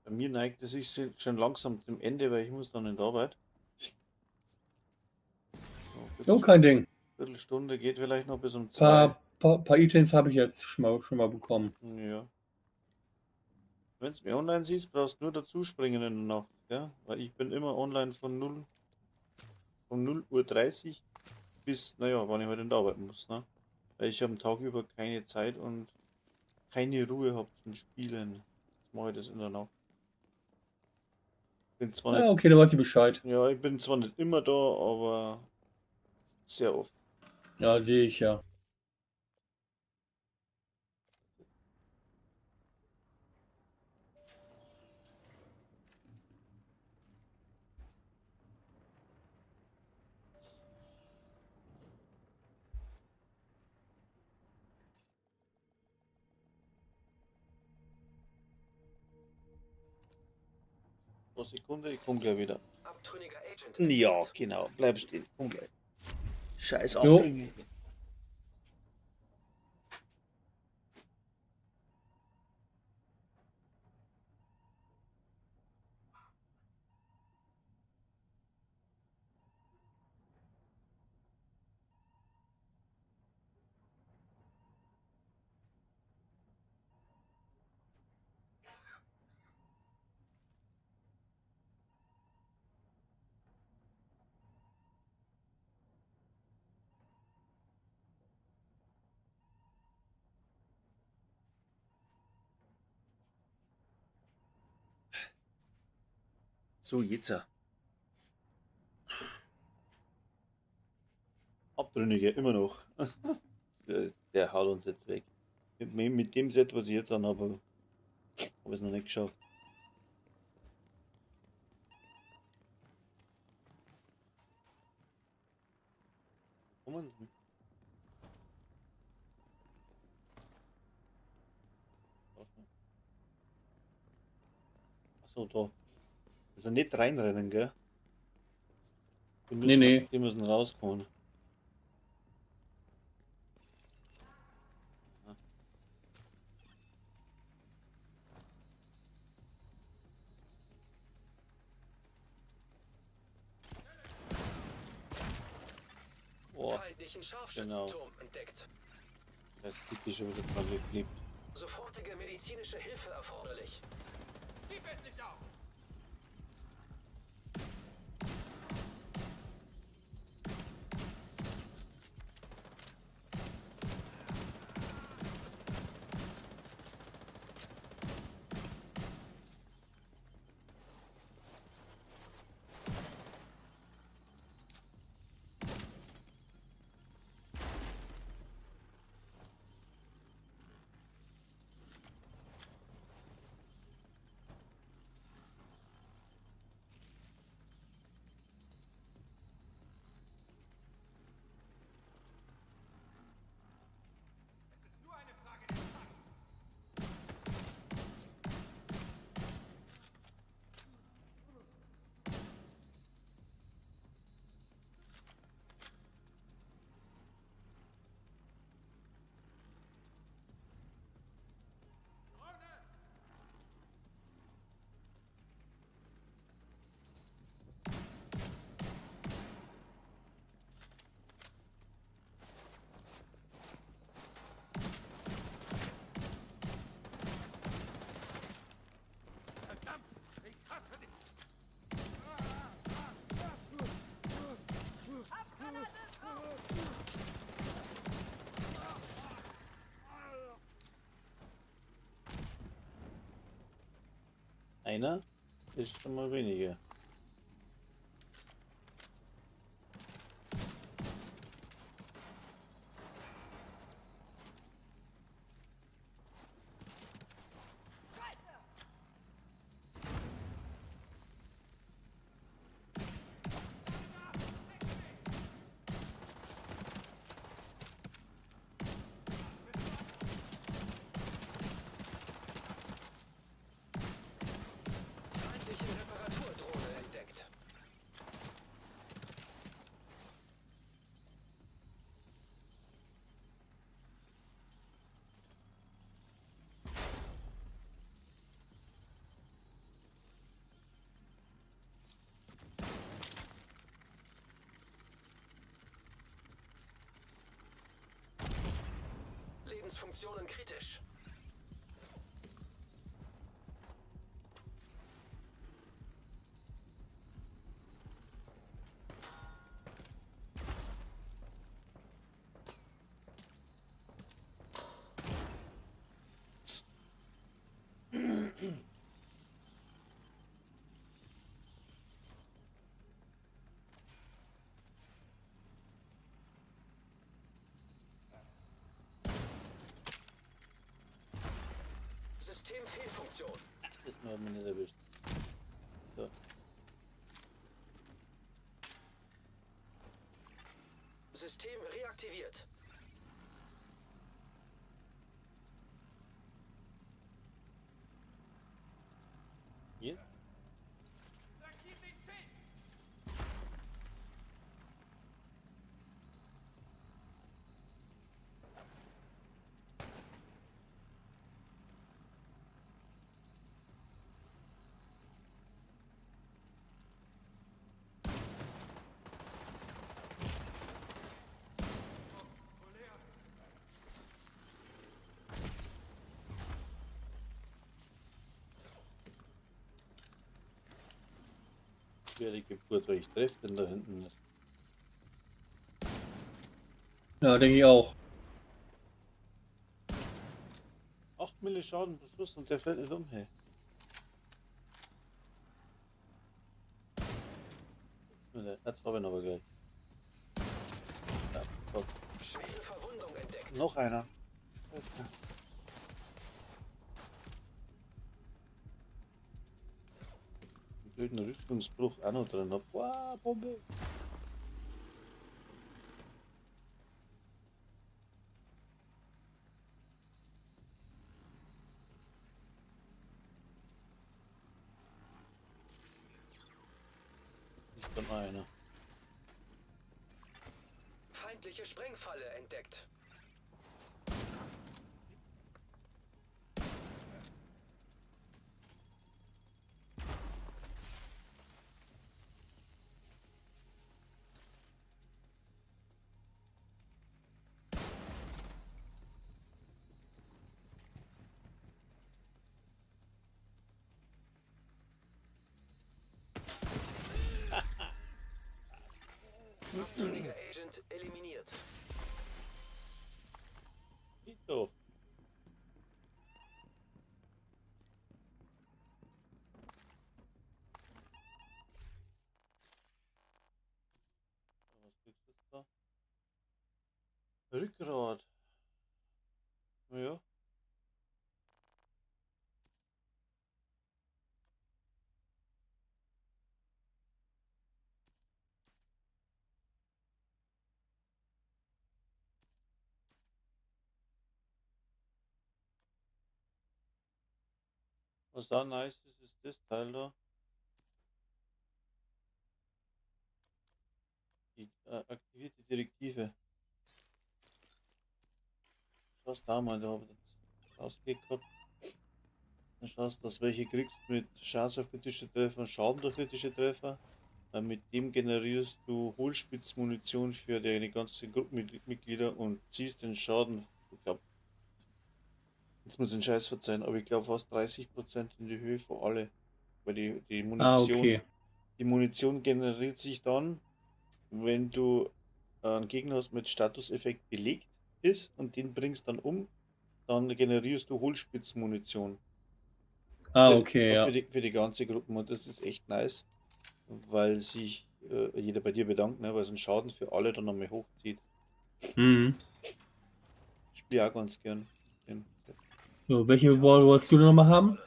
Bei mir neigt es sich schon langsam zum Ende, weil ich muss dann in die Arbeit. So, Jo, kein Ding. Viertelstunde geht vielleicht noch bis um 2. Paar Items habe ich jetzt schon mal bekommen. Ja. Wenn du mich online siehst, brauchst du nur dazu springen in der Nacht, gell? Weil ich bin immer online von 0:30 Uhr bis, naja, wann ich heute in der Arbeit muss, ne? Weil ich am Tag über keine Zeit und keine Ruhe hab zum Spielen. Jetzt mache ich das in der Nacht. Bin zwar Ja, nicht, okay, dann weiß ich Bescheid. ja, ich bin zwar nicht immer da, aber sehr oft. Ja, sehe ich ja. Pro Sekunde, ich komm gleich wieder. Abtrünniger Agent. Ja, genau. Bleib stehen. Komm gleich. Scheiß Jo. Abtrünnige. So, jetzt. Abtrünnige, immer noch. Der haut uns jetzt weg. Mit dem Set, was ich jetzt anhabe, habe ich es noch nicht geschafft. Wo kommen sie denn? Achso, da. Also nicht reinrennen, gell? Die müssen, Nee, nee. Die müssen rauskommen. Boah, Feindlichen Scharfschützenturm entdeckt. Das ist schon wieder dran geklebt. Sofortige medizinische Hilfe erforderlich. Gib endlich auf! Es ist nur eine Frage der Zeit. Drohne! Verdammt! Ich hasse dich! Einer ist schon mal weniger. Feindliche Reparaturdrohne entdeckt. Lebensfunktionen kritisch. Systemfehlfunktion. Das hat mich nicht erwischt. So. System reaktiviert. Hier? Flankiert den Schild! Schwierige Geburt, weil ich treffe den da hinten nicht. Ja, denke ich auch. 8 Mille Schaden pro Schuss und der fällt nicht um, hey. Jetzt habe ich ihn aber gleich. Ja, Gott. Schwere Verwundung entdeckt. Noch einer. Scheiße. Den blöden Rüstungsbruch auch noch drin hab. Wow, Bombe! Ist dann einer. Feindliche Sprengfalle entdeckt. Agent eliminiert. Geht doch. Was kriegst du da? Rückgrat. Ja. Was da nice ist, ist das Teil da. Die aktivierte Direktive. Schaust da mal, da habe ich das rausgekriegt gehabt. Dann schaust, dass welche kriegst mit Chance auf kritische Treffer und Schaden durch kritische Treffer. Weil mit dem generierst du Hohlspitzmunition für deine ganzen Gruppenmitglieder und ziehst den Schaden, ich glaub, jetzt muss ich den Scheiß verzeihen, aber ich glaub fast 30% in die Höhe für alle. Weil die Munition, Ah, okay. Die Munition generiert sich dann, wenn du einen Gegner hast mit Statuseffekt belegt ist und den bringst dann um, dann generierst du Hohlspitzmunition. Ah, okay, ja. Für die ganze Gruppe, und das ist echt nice, weil sich jeder bei dir bedankt, ne, weil es einen Schaden für alle dann nochmal hochzieht. Mhm. Spiel auch ganz gern. So, welche Wall wolltest du nochmal haben?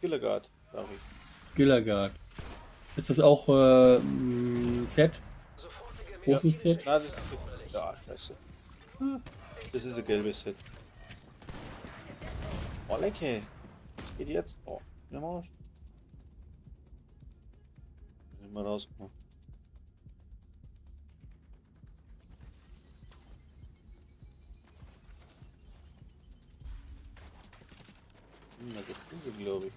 Killer Guard, brauche ich. Killer Guard. Ist das auch ein Set? Großes Set? Nein, das ist, ja, scheiße. Das ist ein gelbes Set. Oh, lecker. Was geht jetzt? Oh, bin am Arsch. Bin nicht mehr rausgekommen. Na, das ist, glaube ich.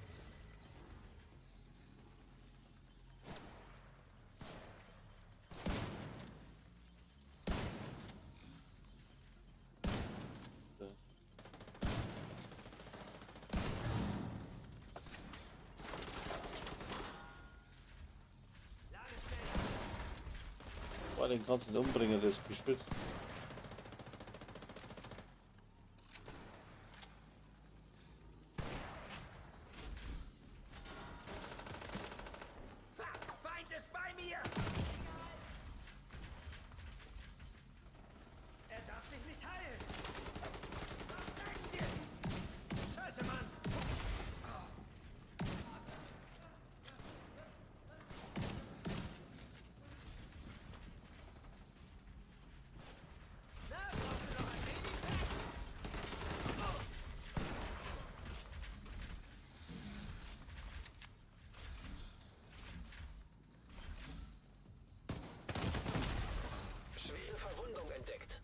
Boah, den kannst du nicht umbringen, der ist geschützt. Feind ist bei mir! Er darf sich nicht heilen! Scheiße, Mann! Na, brauchst du noch ein Medipack? Schwere Verwundung entdeckt.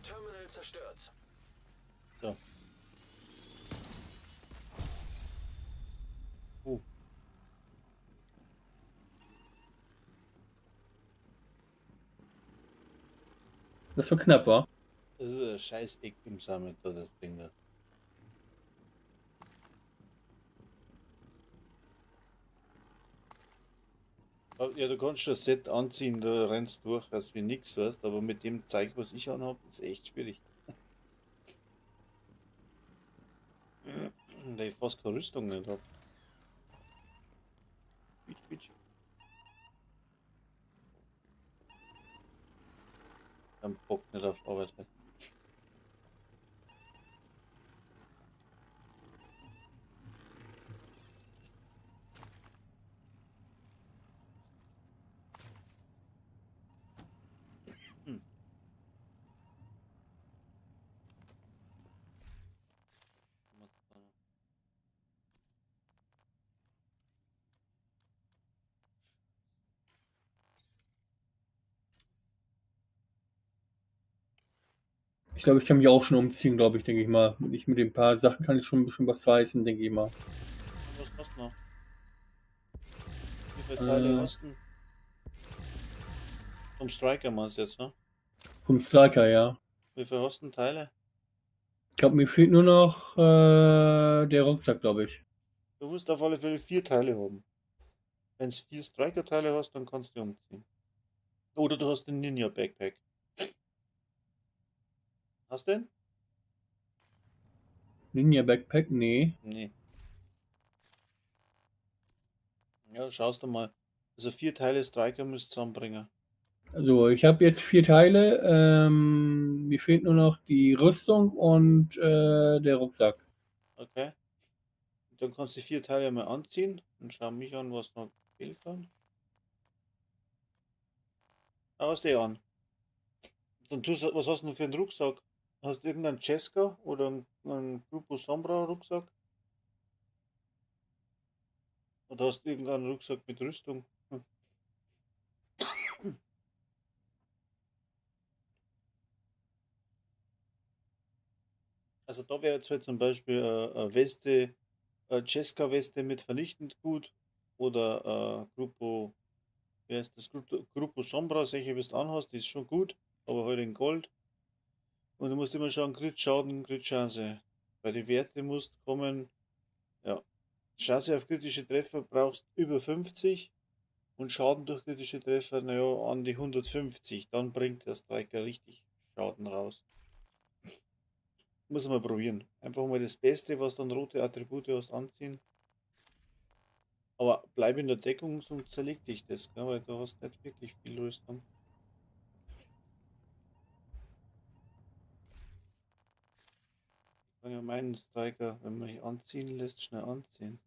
Terminal zerstört. So. Das war knapp, wa? Das ist ein scheiß Eck im Summit, da, das Ding da. Ja, du kannst schon das Set anziehen, da rennst durch, als wie nix, weißt, aber mit dem Zeug, was ich anhab, ist echt schwierig. Weil ich fast keine Rüstung nicht hab. Bitch, bitch. Kein Bock nicht auf Arbeit. glaube, ich kann mich auch schon umziehen, glaube ich, denke ich mal. Ich mit den paar Sachen kann ich schon ein bisschen was reißen, denke ich mal. Was hast du noch? Wie viele Teile hast du? Vom Striker meinst du jetzt, ne? Vom Striker, ja. Wie viel hast du denn Teile? Ich glaube, mir fehlt nur noch der Rucksack, glaube ich. Du musst auf alle Fälle 4 Teile haben. Wenn du 4 Striker-Teile hast, dann kannst du umziehen. Oder du hast den Ninja-Backpack. Hast du den? Ninja-Backpack? Nee. Nee. Ja, schaust du mal. Also 4 Teile Striker müsst zusammenbringen. Also ich habe jetzt 4 Teile. Mir fehlt nur noch die Rüstung und der Rucksack. Okay. Dann kannst du die 4 Teile mal anziehen und schau mich an, was noch fehlt dann. Ah, hast du eh an. Dann tust du, was hast du denn für einen Rucksack? Hast du irgendeinen Ceska oder einen Grupo Sombra Rucksack? Oder hast du irgendeinen Rucksack mit Rüstung? Also da wäre jetzt halt zum Beispiel eine Weste, eine Ceska-Weste mit vernichtend gut oder Grupo, wie heißt das? Grupo Sombra, solche, wie du anhast, die ist schon gut, aber halt in Gold. Und du musst immer schauen, Crit-Schaden, Crit-Chance. Bei den Werten musst kommen, ja, Chance auf kritische Treffer brauchst über 50 und Schaden durch kritische Treffer, naja, an die 150. Dann bringt der Striker richtig Schaden raus. Muss man probieren. Einfach mal das Beste, was dann rote Attribute hast, anziehen. Aber bleib in der Deckung, sonst zerlegt dich das, gell? Weil du hast nicht wirklich viel Rüstung. Ich kann ja meinen Striker, wenn man mich anziehen lässt, schnell anziehen.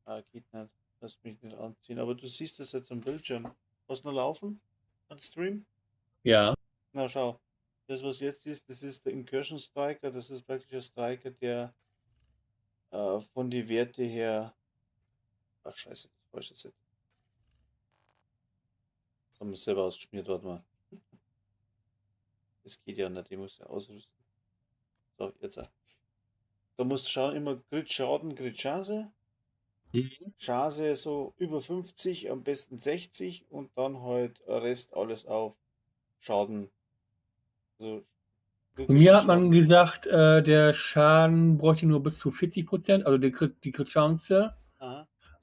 Ah, geht nicht. Lass mich nicht anziehen. Aber du siehst das jetzt am Bildschirm. Was noch laufen? Am Stream? Ja. Na schau. Das, was jetzt ist, das ist der Incursion Striker. Das ist praktisch ein Striker, der von den Werte her. Ach, scheiße, das falsche Set. Das haben wir selber ausgeschmiert, warte mal. Das geht ja nicht, ich muss ja ausrüsten. So, jetzt auch. Da musst du schauen, immer Crit Schaden, Crit Chance. Chance so über 50, am besten 60 und dann halt Rest alles auf Schaden. Also, Mir hat man gesagt, der Schaden bräuchte nur bis zu 40%, also die Crit-Chance,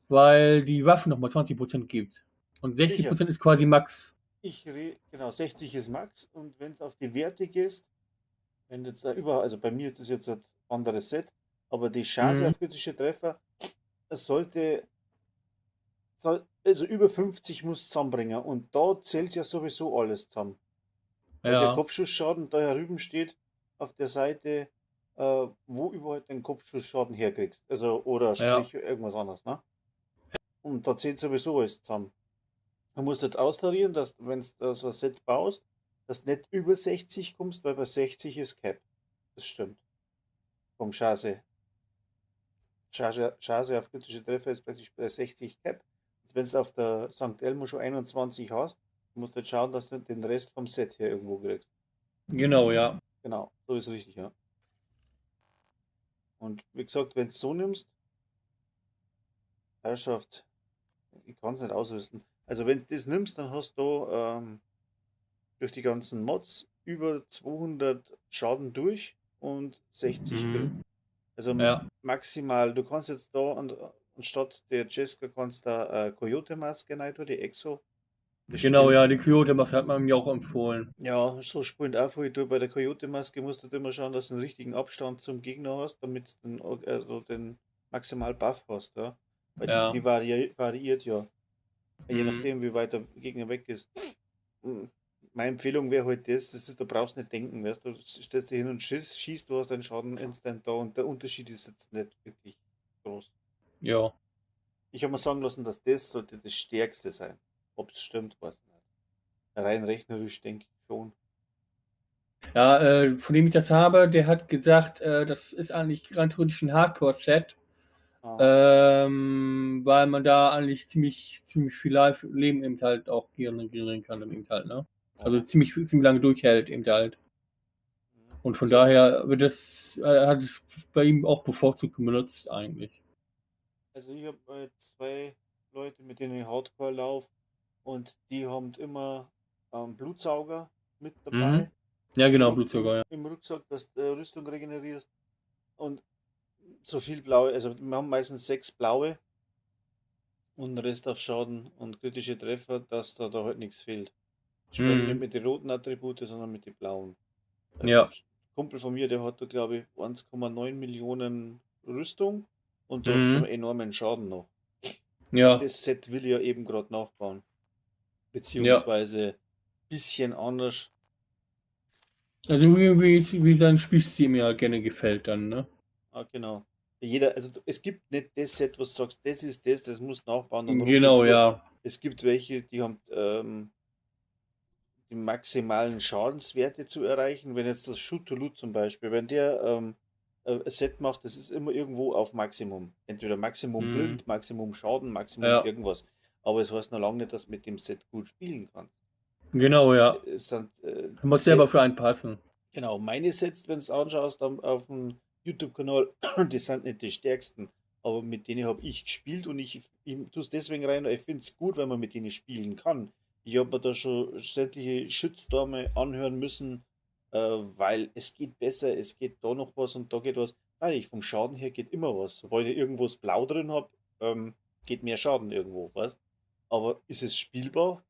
weil die Waffe nochmal 20% gibt. Und 60% Sicher. ist quasi Max. Genau, 60 ist Max und wenn es auf die Werte gehst, wenn jetzt da überall, also bei mir ist das jetzt ein anderes Set, aber die Chance auf kritische Treffer, es sollte, soll, also über 50 muss zusammenbringen und da zählt ja sowieso alles zusammen. Weil der Kopfschussschaden da herüben steht auf der Seite, wo überhaupt den Kopfschussschaden herkriegst. Also, oder sprich irgendwas anderes, ne? Und da zählt sowieso alles zusammen. Du musst halt austarieren, dass, wenn du so ein Set baust, dass du nicht über 60 kommst, weil bei 60 ist Cap. Das stimmt. Vom Chance. Chance auf kritische Treffer ist praktisch bei 60 Cap. Jetzt, wenn du auf der Sankt Elmo schon 21 hast, musst du halt schauen, dass du den Rest vom Set her irgendwo kriegst. Genau, ja. Genau, so ist richtig, ja. Und wie gesagt, wenn du es so nimmst, Herrschaft, ich kann's nicht ausrüsten. Also wenn du das nimmst, dann hast du durch die ganzen Mods über 200 Schaden durch und 60 Crit. Also maximal, du kannst jetzt da anstatt der Ceska kannst da Coyote-Maske rein tun, die Exo. Das Genau, spielt ja, die Coyote-Maske hat man mir auch empfohlen. Ja, so spielt auch viel. Du, bei der Coyote-Maske musst du immer schauen, dass du einen richtigen Abstand zum Gegner hast, damit du den maximal Buff hast, ja. Weil die variiert ja. Je nachdem, wie weit der Gegner weg ist. Meine Empfehlung wäre halt das, du brauchst nicht denken, weißt du, du stellst dich hin und schießt, du hast deinen Schaden instant da und der Unterschied ist jetzt nicht wirklich groß. Ich habe mir sagen lassen, dass das sollte das Stärkste sein. Ob es stimmt, weiß ich nicht. Rein rechnerisch denke ich schon. Ja, von dem ich das habe, der hat gesagt, das ist eigentlich rein theoretisch ein Hardcore-Set, Ah, weil man da eigentlich ziemlich, ziemlich viel Leben eben halt auch generieren kann, dann eben halt, ne? Also ziemlich, ziemlich lange durchhält eben halt. Und von daher wird das, hat es bei ihm auch bevorzugt benutzt eigentlich. Also ich habe zwei Leute, mit denen ich Hardcore laufe und die haben immer Blutsauger mit dabei. Mhm. Ja, genau, Blutsauger, ja. Im Rucksack, dass du Rüstung regenerierst. Und so viel blaue, also wir haben meistens 6 blaue und den Rest auf Schaden und kritische Treffer, dass da halt nichts fehlt. Ich spiele nicht mit den roten Attribute, sondern mit den blauen. Ja. Ein Kumpel von mir, der hat da glaube ich 1,9 Millionen Rüstung und trotzdem enormen Schaden noch. Ja. Das Set will ich ja eben gerade nachbauen. Beziehungsweise bisschen anders. Also wie sein Spielstil mir halt gerne gefällt dann, ne? Ah, genau. Jeder, also es gibt nicht das Set, was du sagst, das ist das, das musst du nachbauen. Und Genau, ruckelt's nur. ja. Es gibt welche, die haben die maximalen Schadenswerte zu erreichen. Wenn jetzt das Shoot to Loot zum Beispiel, wenn der ein Set macht, das ist immer irgendwo auf Maximum. Entweder Maximum blind, Maximum Schaden, Maximum irgendwas. Aber es heißt noch lange nicht, dass du mit dem Set gut spielen kannst. Genau, ja. Es sind Du musst selber für einen passen. Genau, meine Sets, wenn du es anschaust, auf dem YouTube-Kanal, die sind nicht die stärksten, aber mit denen habe ich gespielt und ich tue es deswegen rein, weil ich finde es gut, wenn man mit denen spielen kann. Ich habe mir da schon sämtliche Shitstorme anhören müssen, weil es geht besser, es geht da noch was und da geht was. Weil ich vom Schaden her geht immer was. Sobald ich irgendwo das Blau drin hab, geht mehr Schaden irgendwo, weißt? Aber ist es spielbar?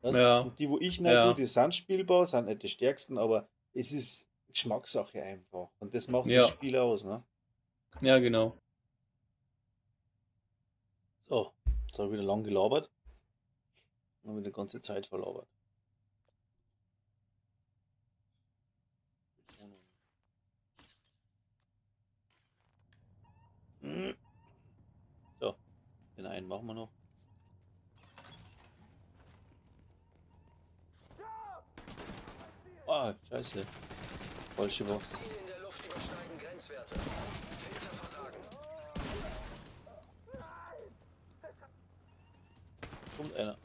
Weißt? Ja. Und die, wo ich nicht tue, die sind spielbar, sind nicht die stärksten, aber es ist Geschmackssache einfach. Und das macht das Spiel aus, ne? Ja, genau. So, jetzt habe ich wieder lang gelabert. Und wieder die ganze Zeit verlabert. So, den einen machen wir noch. Ah, scheiße. Falsche Waffe. Toxine in der Luft übersteigen Grenzwerte. Filterversagen. Kommt einer.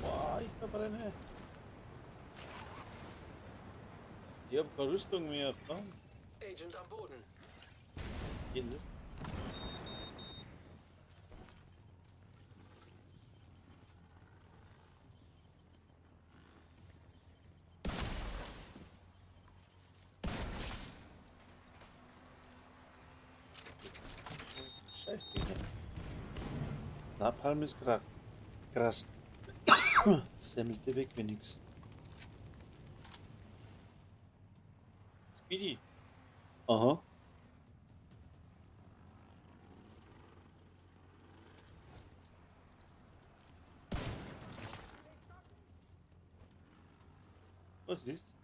Boah, ich verbrenne. Ich hab keine Rüstung mehr, verdammt. Agent am Boden. Geht nicht. Scheiß Ding hier. Napalm ist krass. Semmelte weg wie nix. Speedy. Aha. Was ist?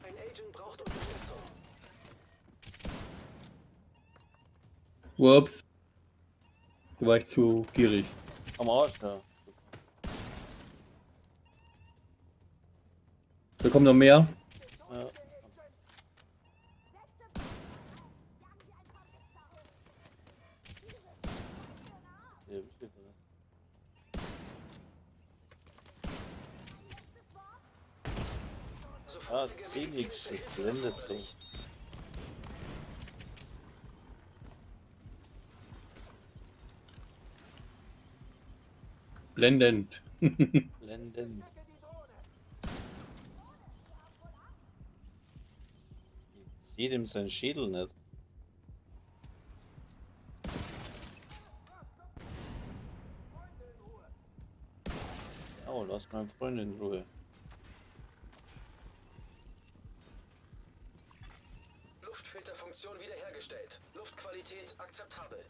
Ein Agent braucht Unterstützung. Ups. Da war ich zu gierig. Am Arsch, ja. Da kommen noch mehr. Ja. Ja, ich seh nix, das blendet so. Blendend. Blendend. Ich seh dem seinen Schädel nicht. Oh, lass meinen Freund in Ruhe. Luftfilterfunktion wiederhergestellt. Luftqualität akzeptabel.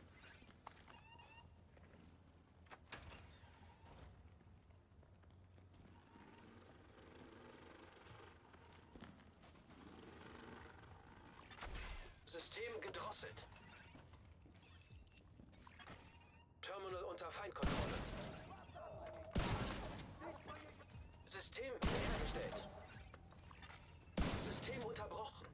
System gedrosselt. Terminal unter Feindkontrolle. System wiederhergestellt. System unterbrochen.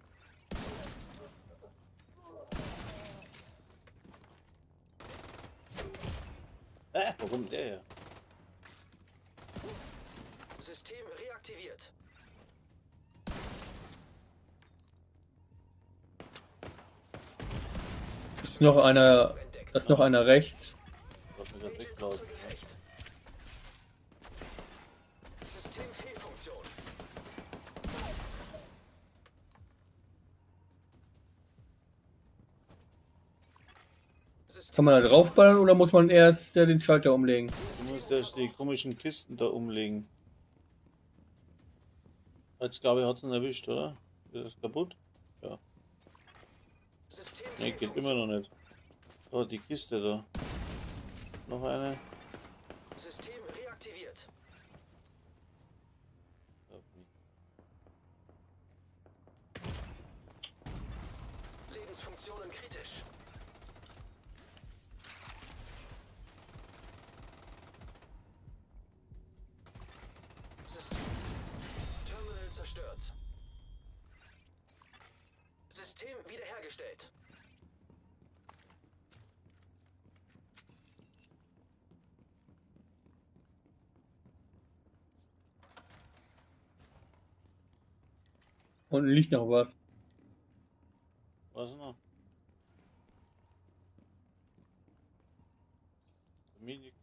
Warum der her? System reaktiviert. Ist noch einer, Entdeckt. da ist noch einer rechts. Lass mich grad Agent weglaufen. außer Gefecht. Systemfehlfunktion. System Kann man da draufballern oder muss man erst den Schalter umlegen? Du musst erst die komischen Kisten da umlegen. Jetzt glaube ich, hat es ihn erwischt, oder? Ist das kaputt? Ne, geht immer noch nicht. Da, die Kiste da. Noch eine. System reaktiviert. Glaub nicht. Lebensfunktionen kritisch. System. Terminal zerstört. System wiederhergestellt. Unten liegt noch was. Was noch? Bei mir nix.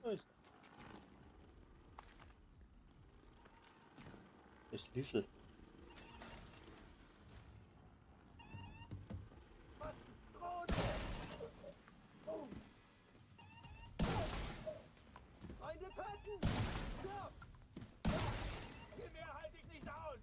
Da ist er. Das ist Liesel. Feinde töten! Stirb! Hier mehr halte ich nicht aus!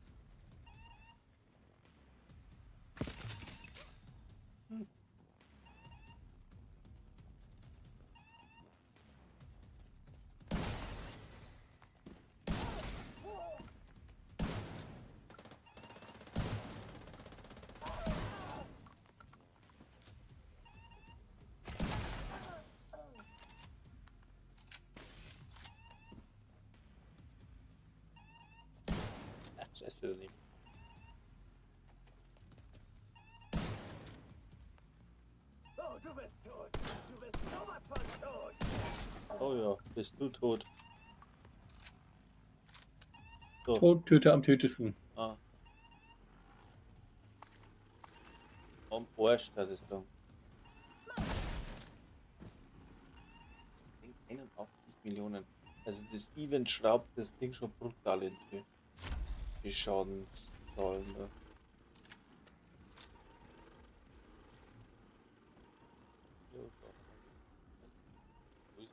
Ach, scheiße daneben. Oh, du bist tot! Du bist sowas von tot! Oh ja, bist du tot. So. Tod, Töter am tötesten. Ah. Am Arsch, das ist da. Das sind 81 Millionen. Also das Event schraubt das Ding schon brutal in die Schadenszahlen da. Ja, da. Wo ist-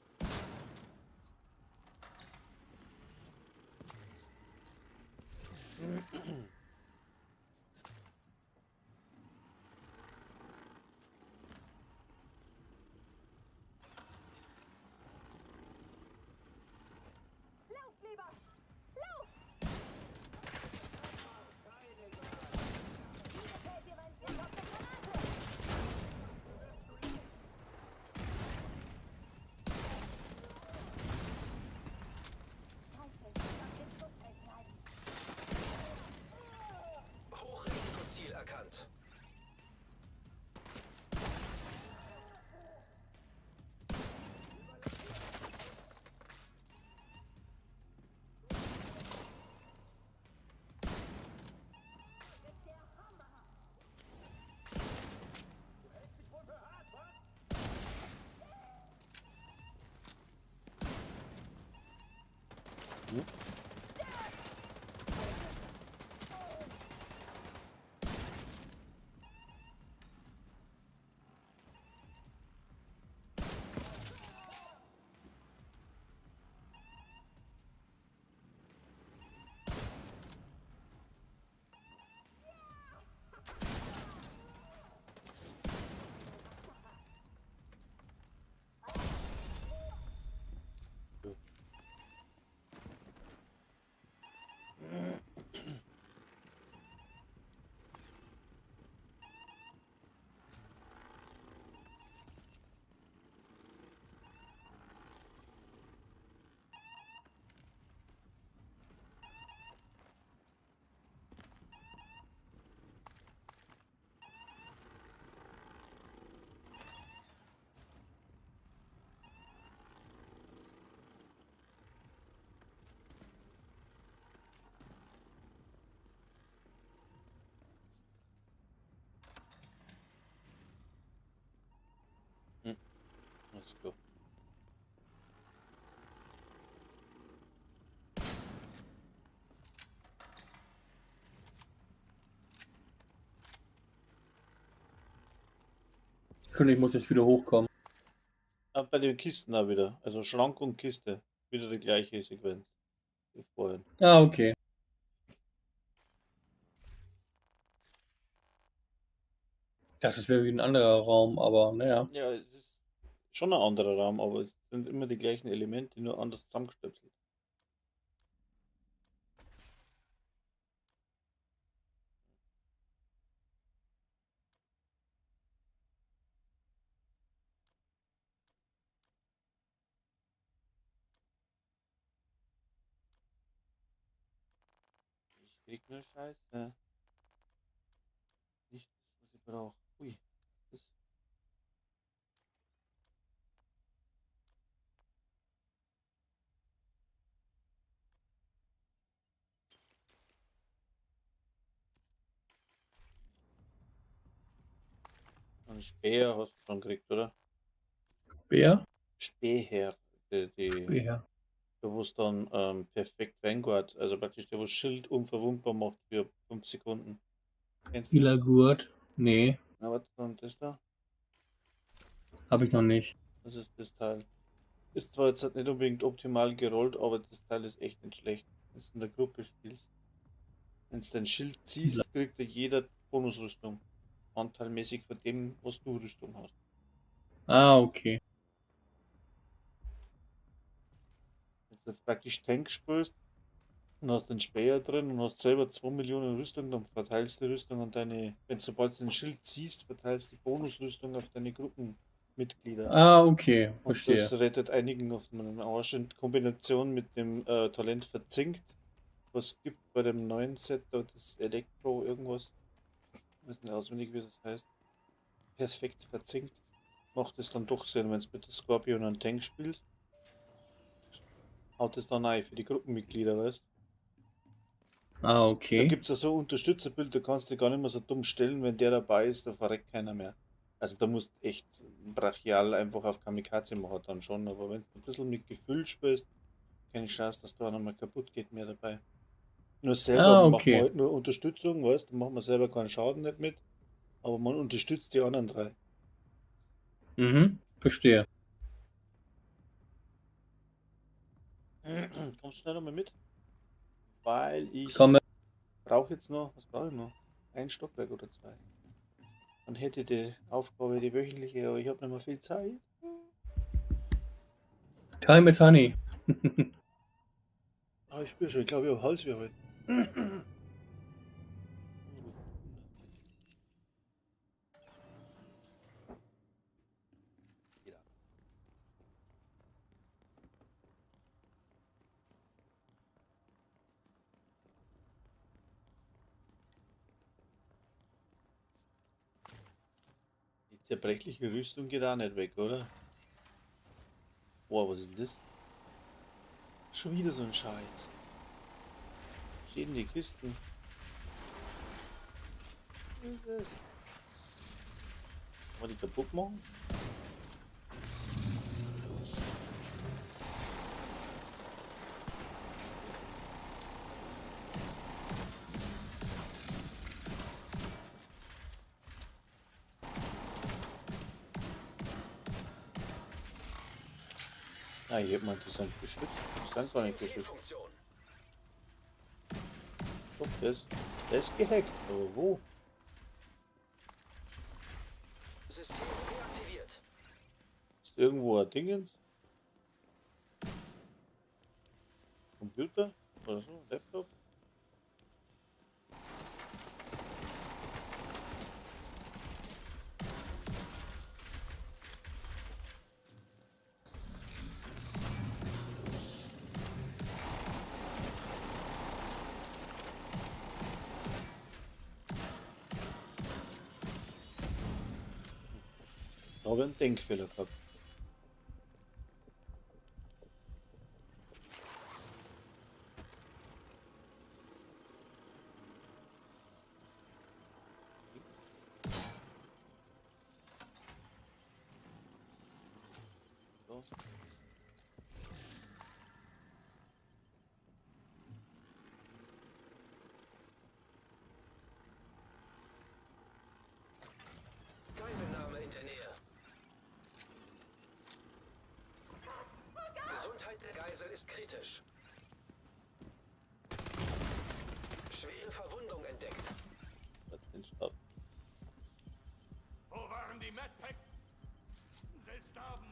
Lauf lieber! Lauf! Wie gefällt dir mein Blick auf der Granate? Scheiße, ich muss auf dem Schussfeld bleiben. Hochrisikoziel erkannt. Der Hammer! Let's go. König muss jetzt wieder hochkommen. Ah, bei den Kisten da wieder. Also Schrank und Kiste. Wieder die gleiche Sequenz wie vorhin. Ah, okay. Ich dachte, das wäre wie ein anderer Raum, aber naja. Ja, es ist schon ein anderer Raum, aber es sind immer die gleichen Elemente, nur anders zusammengestöpselt. Ich krieg nur Scheiße. Nicht das, was ich brauche. Ui. Das Einen Speer hast du schon gekriegt, oder? Bär? Speer. Die, Bär. der wo es dann perfekt Vanguard, also praktisch der, wo Schild unverwundbar macht für 5 Sekunden. Kennst du? Lila Gurt? Nee, Na, warte, und das da? habe ich noch nicht. Das ist das Teil. Ist zwar jetzt nicht unbedingt optimal gerollt, aber das Teil ist echt nicht schlecht, wenn du in der Gruppe spielst. Wenn du dein Schild ziehst, kriegt ja jeder Bonusrüstung. Anteilmäßig von dem, was du Rüstung hast. Ah, okay. Wenn du jetzt praktisch Tank spielst und hast den Speer drin und hast selber 2 Millionen Rüstung, dann verteilst du die Rüstung an deine, wenn du sobald du den Schild ziehst, verteilst du die Bonusrüstung auf deine Gruppenmitglieder. Ah, okay. Und Verstehe. das rettet einigen auf den Arsch in Kombination mit dem Talent verzinkt, was gibt bei dem neuen Set da das Elektro irgendwas, ich weiß nicht auswendig, wie das heißt, perfekt verzinkt, macht es dann doch Sinn, wenn du mit der Scorpion einen Tank spielst, haut es dann rein für die Gruppenmitglieder, weißt. Ah, okay. Da gibt es ja so Unterstützerbild, da kannst du gar nicht mehr so dumm stellen, wenn der dabei ist, da verreckt keiner mehr. Also da musst echt brachial einfach auf Kamikaze machen dann schon, aber wenn du ein bisschen mit Gefühl spielst, Keine Chance, dass da nochmal kaputt geht mehr dabei. Nur selber Ah, machen wir okay. halt nur Unterstützung, weißt du, machen wir selber keinen Schaden nicht mit, aber man unterstützt die anderen drei. Mhm, verstehe. Kommst du schnell nochmal mit? Weil ich Komme. brauche jetzt noch, was brauche ich noch? Ein Stockwerk oder zwei. Dann hätte die Aufgabe die wöchentliche, aber ich habe nicht mehr viel Zeit. Time is honey. Ah, ich spüre schon, ich glaube, ich habe Halsweh heute. Die zerbrechliche Rüstung geht auch nicht weg, oder? Boah, was ist denn das? Schon wieder so ein Scheiß. Stehen die Kisten? Was ist das? Kann man die kaputt machen? Ah, hier hat man die sind geschützt. Die sind gar nicht geschützt. Fehlfunktion. Doch, der ist gehackt. Aber wo? System reaktiviert. Ist irgendwo ein Dingens? Computer? Oder so? Laptop? Da habe ich einen Denkfehler gehabt. So. Geiselnahme in der Nähe. Gesundheit der Geisel ist kritisch. Schwere Verwundung entdeckt. Das hat den Stab. Wo waren die Medpack? Selbst starben.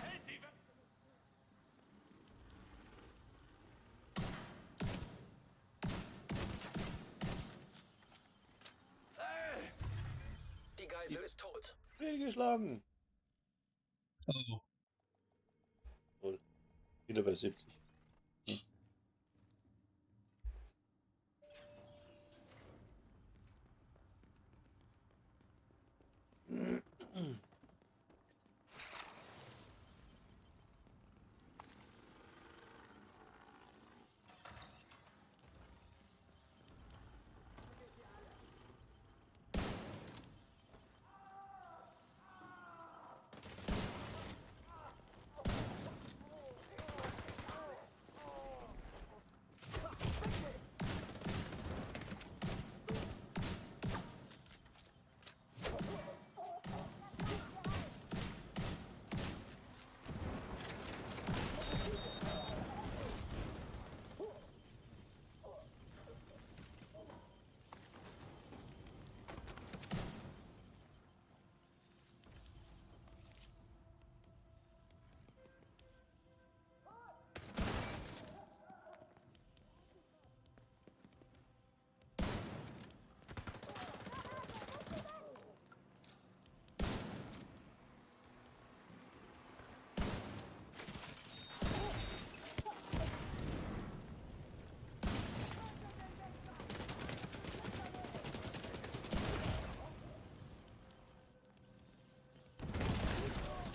Hält die Die Geisel ist tot. Fehlgeschlagen. Oh. Toll. Wieder bei 70. Hm.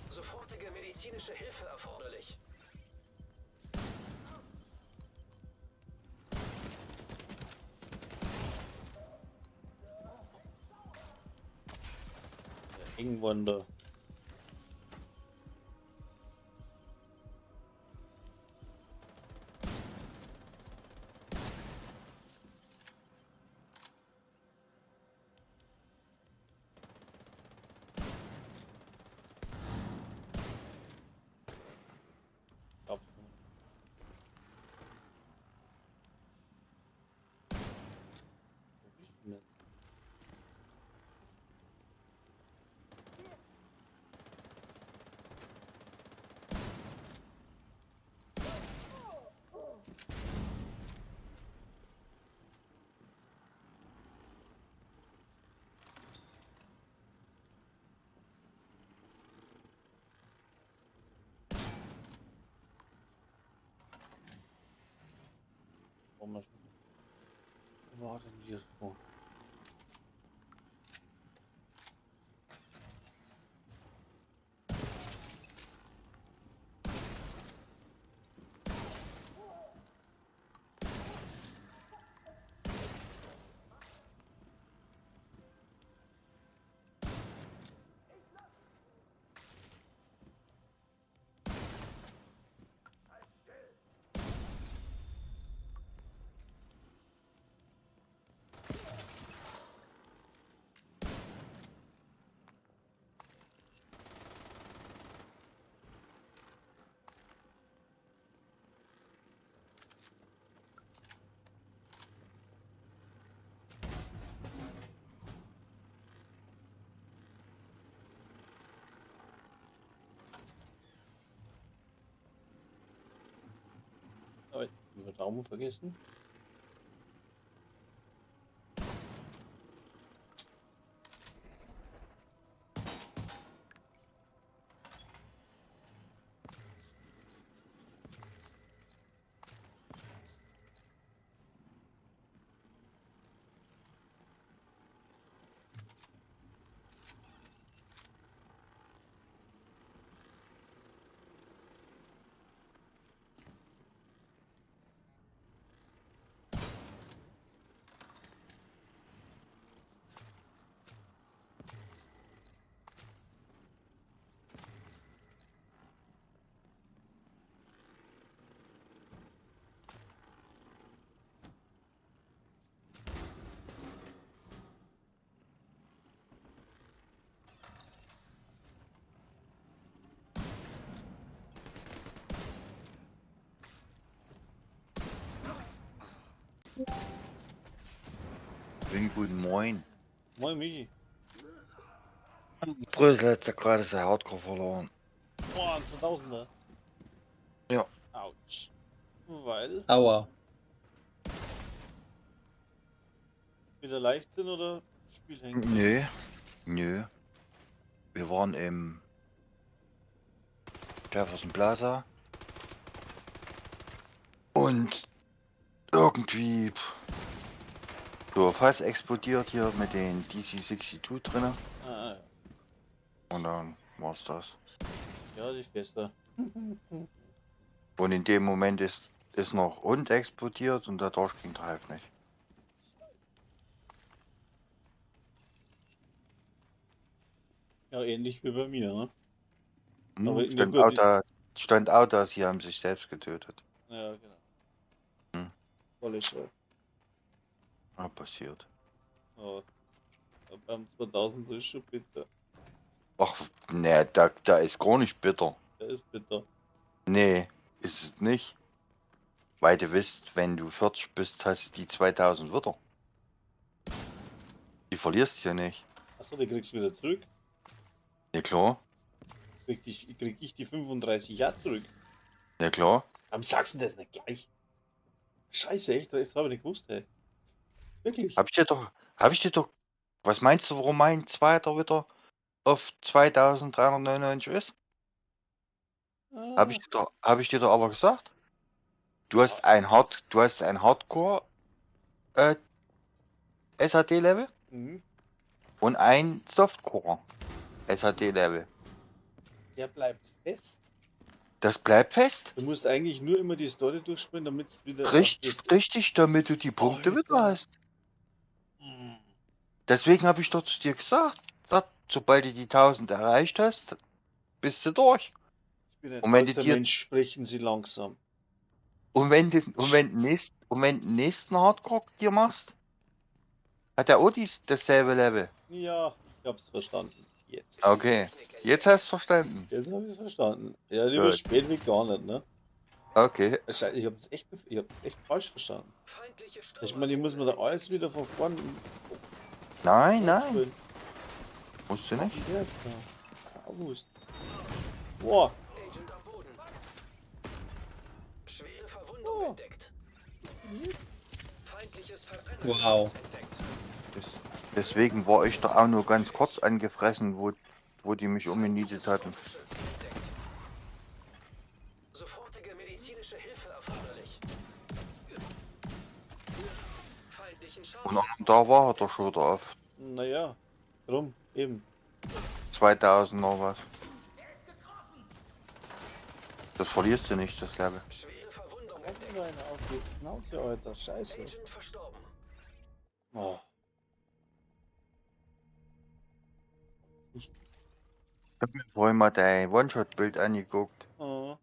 Sofortige medizinische Hilfe erforderlich. Eng geworden da. Ab. Wo bist du denn? Wollen wir schon. Wo war denn hier? Oh. Aber ich hab den Raum vergessen. Schönen guten Moin. Moin Michi. Brüssel hat ja gerade sein Hardcore verloren. Boah, ein 2000er. Ja. Autsch. Weil Aua. wieder leicht sind oder Spiel hängt? Nö. Nö. Wir waren im Jefferson Plaza. Und irgendwie so ein Fass explodiert hier mit den DC-62 drinne. Ah, ja. Und dann war's das. Ja, die Fester. Und in dem Moment ist noch Hund explodiert und dadurch ging der Hive nicht. Ja, ähnlich wie bei mir, ne? Aber Hm, stand gut, auch da, stand auch da, sie haben sich selbst getötet. Ja, genau. Hm. Volle Show. Ah, passiert. Ja. Beim 2000 ist schon bitter. Ach, nee, da ist gar nicht bitter. Der ist bitter. Nee, ist es nicht. Weil du wisst, wenn du 40 bist, hast du die 2000 wieder. Die verlierst du ja nicht. Achso, die kriegst du wieder zurück. Ja klar, Krieg ich die 35 Jahre zurück. ja klar. Warum sagst du das nicht gleich? Scheiße, echt, das habe ich nicht gewusst, ey. Wirklich? Hab ich dir doch, was meinst du, warum mein zweiter wieder auf 2399 ist? Ah, Hab ich dir doch aber gesagt? Du hast ein Hardcore äh, SAD-Level Mhm. und ein Softcore SAD-Level. Der bleibt fest. Das bleibt fest. Du musst eigentlich nur immer die Story durchspielen, damit es wieder. auf Richtig, das- richtig, damit du die Punkte Alter. wieder hast. Mhm. Deswegen habe ich doch zu dir gesagt, sag, sobald du die 1000 erreicht hast, bist du durch. Ich bin ein Und wenn die alter dir- Mensch, sprechen Sie langsam. Und wenn du, und wenn du nächst, und wenn du nächsten Hardcore dir machst, hat der Otis dasselbe Level. Ja, ich hab's verstanden. Jetzt. Okay. Jetzt hast du verstanden. Jetzt hab ich's verstanden. Ja, lieber Gut. spät wie gar nicht, ne? Okay. Scheiße, ich hab's echt, ich hab echt falsch verstanden. Feindliche Ich meine, ich muss mir da alles wieder von vorn Nein, nein. spielen. Musst du nicht. Ja, jetzt da. August. Boah, Agent am Boden. Schwere Verwundung Oh. entdeckt. Feindliches Verbrennergeschütz Wow. entdeckt. Deswegen war ich da auch nur ganz kurz angefressen, wo die mich umgenietet hatten. Geschütz entdeckt. Sofortige medizinische Hilfe erforderlich. Feindlichen Und Scharfschützen. auch da war er doch schon wieder auf naja, drum, eben. 2000 noch was. Das verlierst du nicht, das Level. Schwere Verwundung Komm entdeckt. rein auf die Schnauze, Alter. Scheiße. Agent verstorben. Oh. Nicht. Ich hab mir vorhin mal dein One-Shot-Bild angeguckt. Oh.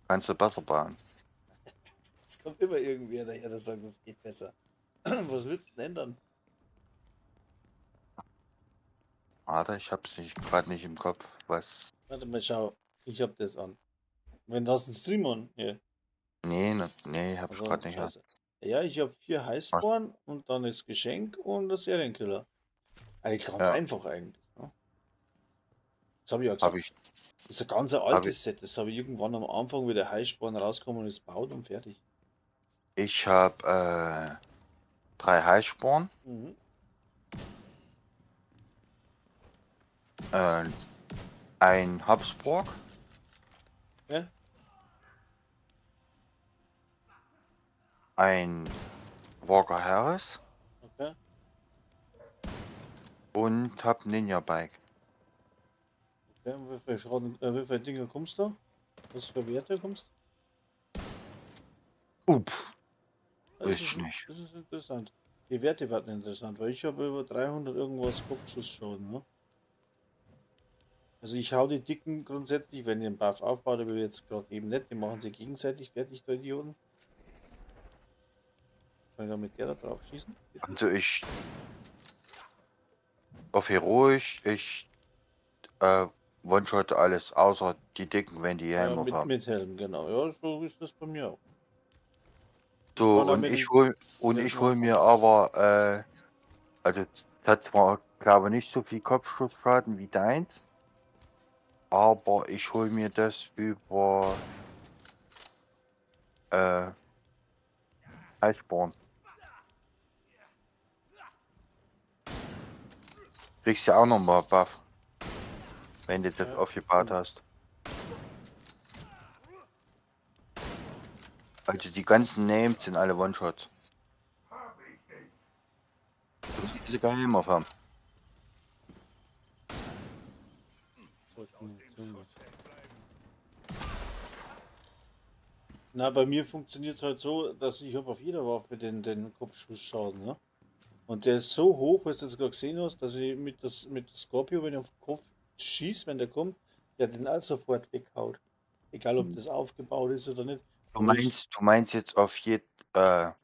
Kannst du besser bauen. Es kommt immer irgendwer daher, der sagt, das geht besser. Was willst du denn ändern? Alter, ich hab's nicht gerade nicht im Kopf, was. Warte mal, schau. Ich hab das an. Wenn du hast einen Stream an. Ja. Nee, ne, nee, hab ich Also, gerade nicht. scheiße. Ja, ich habe 4 Heißsporn und dann das Geschenk und das Serienkiller. Eigentlich ganz Ja. einfach eigentlich. Ne? Das habe ich ja gesagt. Hab ich. Das ist ein ganz Hab altes Set. Das habe ich irgendwann am Anfang, wie der Heißsporn rausgekommen und ist, baut und fertig. Ich hab 3 Heißsporn, Mhm. äh, ein Habsburg. Ja? Ein Walker Harris Okay. und hab Ninja Bike. Okay, und wie viele Schaden, wie viele Dinge kommst du? Was für Werte kommst? Up, Das weiß ist, ich nicht. Das ist interessant. Die Werte werden interessant, weil ich habe über 300 irgendwas Kopfschussschaden, ne? Also ich hau die Dicken grundsätzlich, wenn ich den Buff aufbaut, aber jetzt gerade eben nicht, die machen sie gegenseitig fertig, die Idioten. Kann ich da mit der da drauf schießen? Also ich auf heroisch, ich One-Shot alles, außer die Dicken, wenn die Ja, Helm mit, haben. mit Helm, genau. Ja, so ist das bei mir auch. So, Oder und mit ich dem- hol und mit ich dem hol mir aber also es hat zwar glaube nicht so viel Kopfschussschaden wie deins, aber ich hol mir das über äh, Iceborne. Kriegst ja auch nochmal Buff, wenn du das Ja. aufgebaut hast. Also die ganzen Names sind alle One-Shots. Diese Geheim auf haben. Na, bei mir funktioniert es halt so, dass ich habe auf jeder Waffe den Kopfschussschaden, ne? Und der ist so hoch, was du jetzt gerade gesehen hast, dass ich mit das Scorpio, wenn ich auf den Kopf schieße, wenn der kommt, der den auch sofort weghaut. Egal, ob das aufgebaut ist oder nicht. Du meinst jetzt auf Bei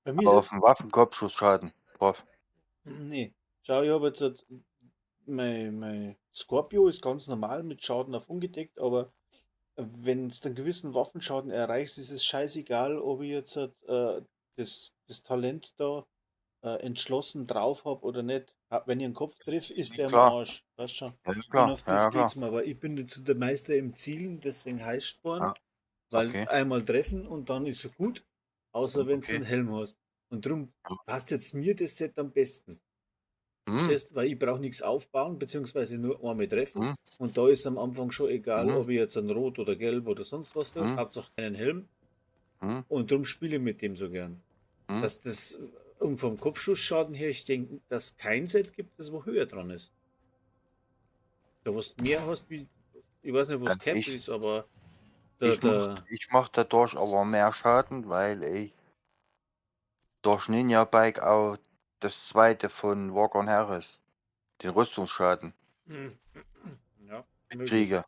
mir ist auf den Waffenkopfschussschaden drauf. Nee. Schau, ich habe jetzt halt mein Scorpio ist ganz normal mit Schaden auf ungedeckt, aber wenn es dann gewissen Waffenschaden erreichst, ist es scheißegal, ob ich jetzt halt, das Talent da entschlossen drauf habe oder nicht. Wenn ich einen Kopf treffe, ist der am Klar. Arsch. Weißt schon. Ja, Und klar. auf das Ja, klar. geht's mir. Aber ich bin jetzt der Meister im Zielen, deswegen Heißsporn, Ah, weil okay. einmal treffen und dann ist er gut, außer wenn du Okay. einen Helm hast. Und drum passt jetzt mir das Set am besten. Hm, Verstehst? Weil ich brauche nichts aufbauen, beziehungsweise nur einmal treffen. Hm. Und da ist am Anfang schon egal, Mhm. ob ich jetzt ein Rot oder Gelb oder sonst was treffe. Mhm. Hauptsache einen Helm. hm, Und drum spiele ich mit dem so gern. hm. Dass das, und vom Kopfschussschaden her, ich denke, dass kein Set gibt, das wo höher dran ist. Da was du mehr hast, wie, ich weiß nicht, was Ja, Cap ist, aber der, Ich der, mach, ich mach dadurch aber mehr Schaden, weil ich durch Ninja Bike auch das zweite von Walker und Harris, den Rüstungsschaden. Hm. Ja, möglich. Kriege.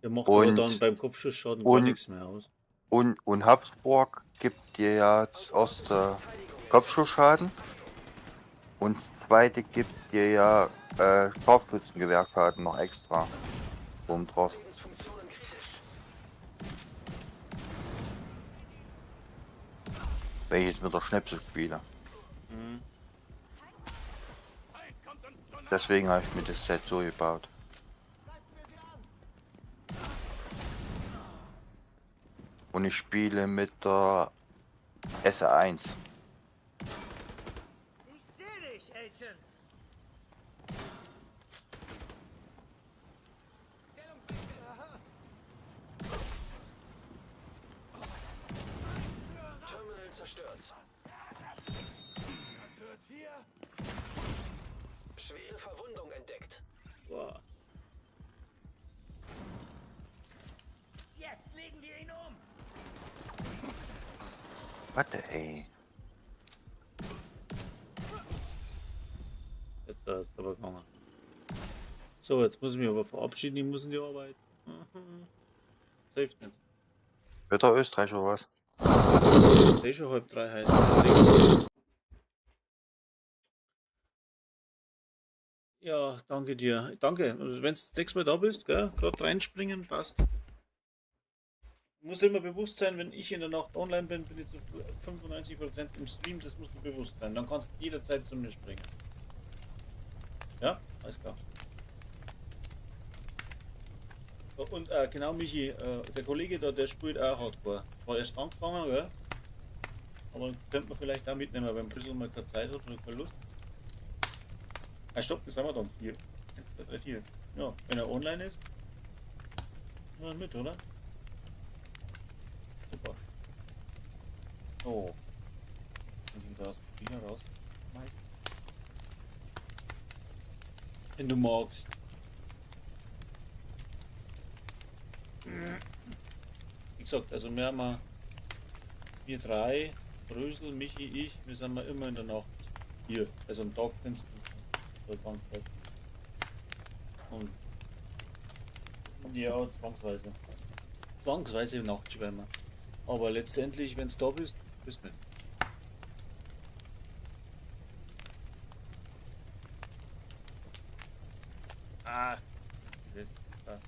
Der macht aber Und- dann beim Kopfschussschaden gar und- nichts mehr aus. Und Habsburg gibt dir ja das erste Kopfschussschaden. Und das zweite gibt dir ja Scharfschützengewehrschaden noch extra. Oben drauf. Lebensfunktionen kritisch. Wenn ich jetzt mit der Schnäpse spiele. Mhm. Deswegen habe ich mir das Set so gebaut. Und ich spiele mit der SR1. Ich sehe dich, Agent. Terminal zerstört. Das hört hier. Schwere Verwundung entdeckt. Boah. Jetzt legen wir ihn um. Warte, ey. Jetzt ist es aber gegangen. So, jetzt muss ich mich aber verabschieden. Ich muss in die Arbeit. Das hilft nicht. Wird der Österreich oder was? Es ist schon 2:30 heute. Ja, danke dir. Danke. Wenn du das nächste Mal da bist, gell, gerade reinspringen, passt. Muss immer bewusst sein, wenn ich in der Nacht online bin, bin ich zu 95% im Stream, das muss dir bewusst sein. Dann kannst du jederzeit zu mir springen. Ja, alles klar. Und genau, Michi, der Kollege da, der spielt auch Hardcore. War erst angefangen, gell? Aber könnte man vielleicht auch mitnehmen, wenn ein bisschen mal keine Zeit hat oder keine Lust. Ah, stopp, das haben wir dann. 4. 1, 2, 3, 4. Ja, wenn er online ist. Na, mit, oder? Super. So. Muss ich da aus dem Spiel raus? Wenn du magst. Wie gesagt, also wir haben wir drei, Brösel, Michi, ich, wir sind mal immer in der Nacht hier. Also am Tag findest du uns ganz Zeit. Und ja, zwangsweise. Zwangsweise Nachtschwärmer. Aber letztendlich, wenn du da bist, bist du mit. Ah. Das.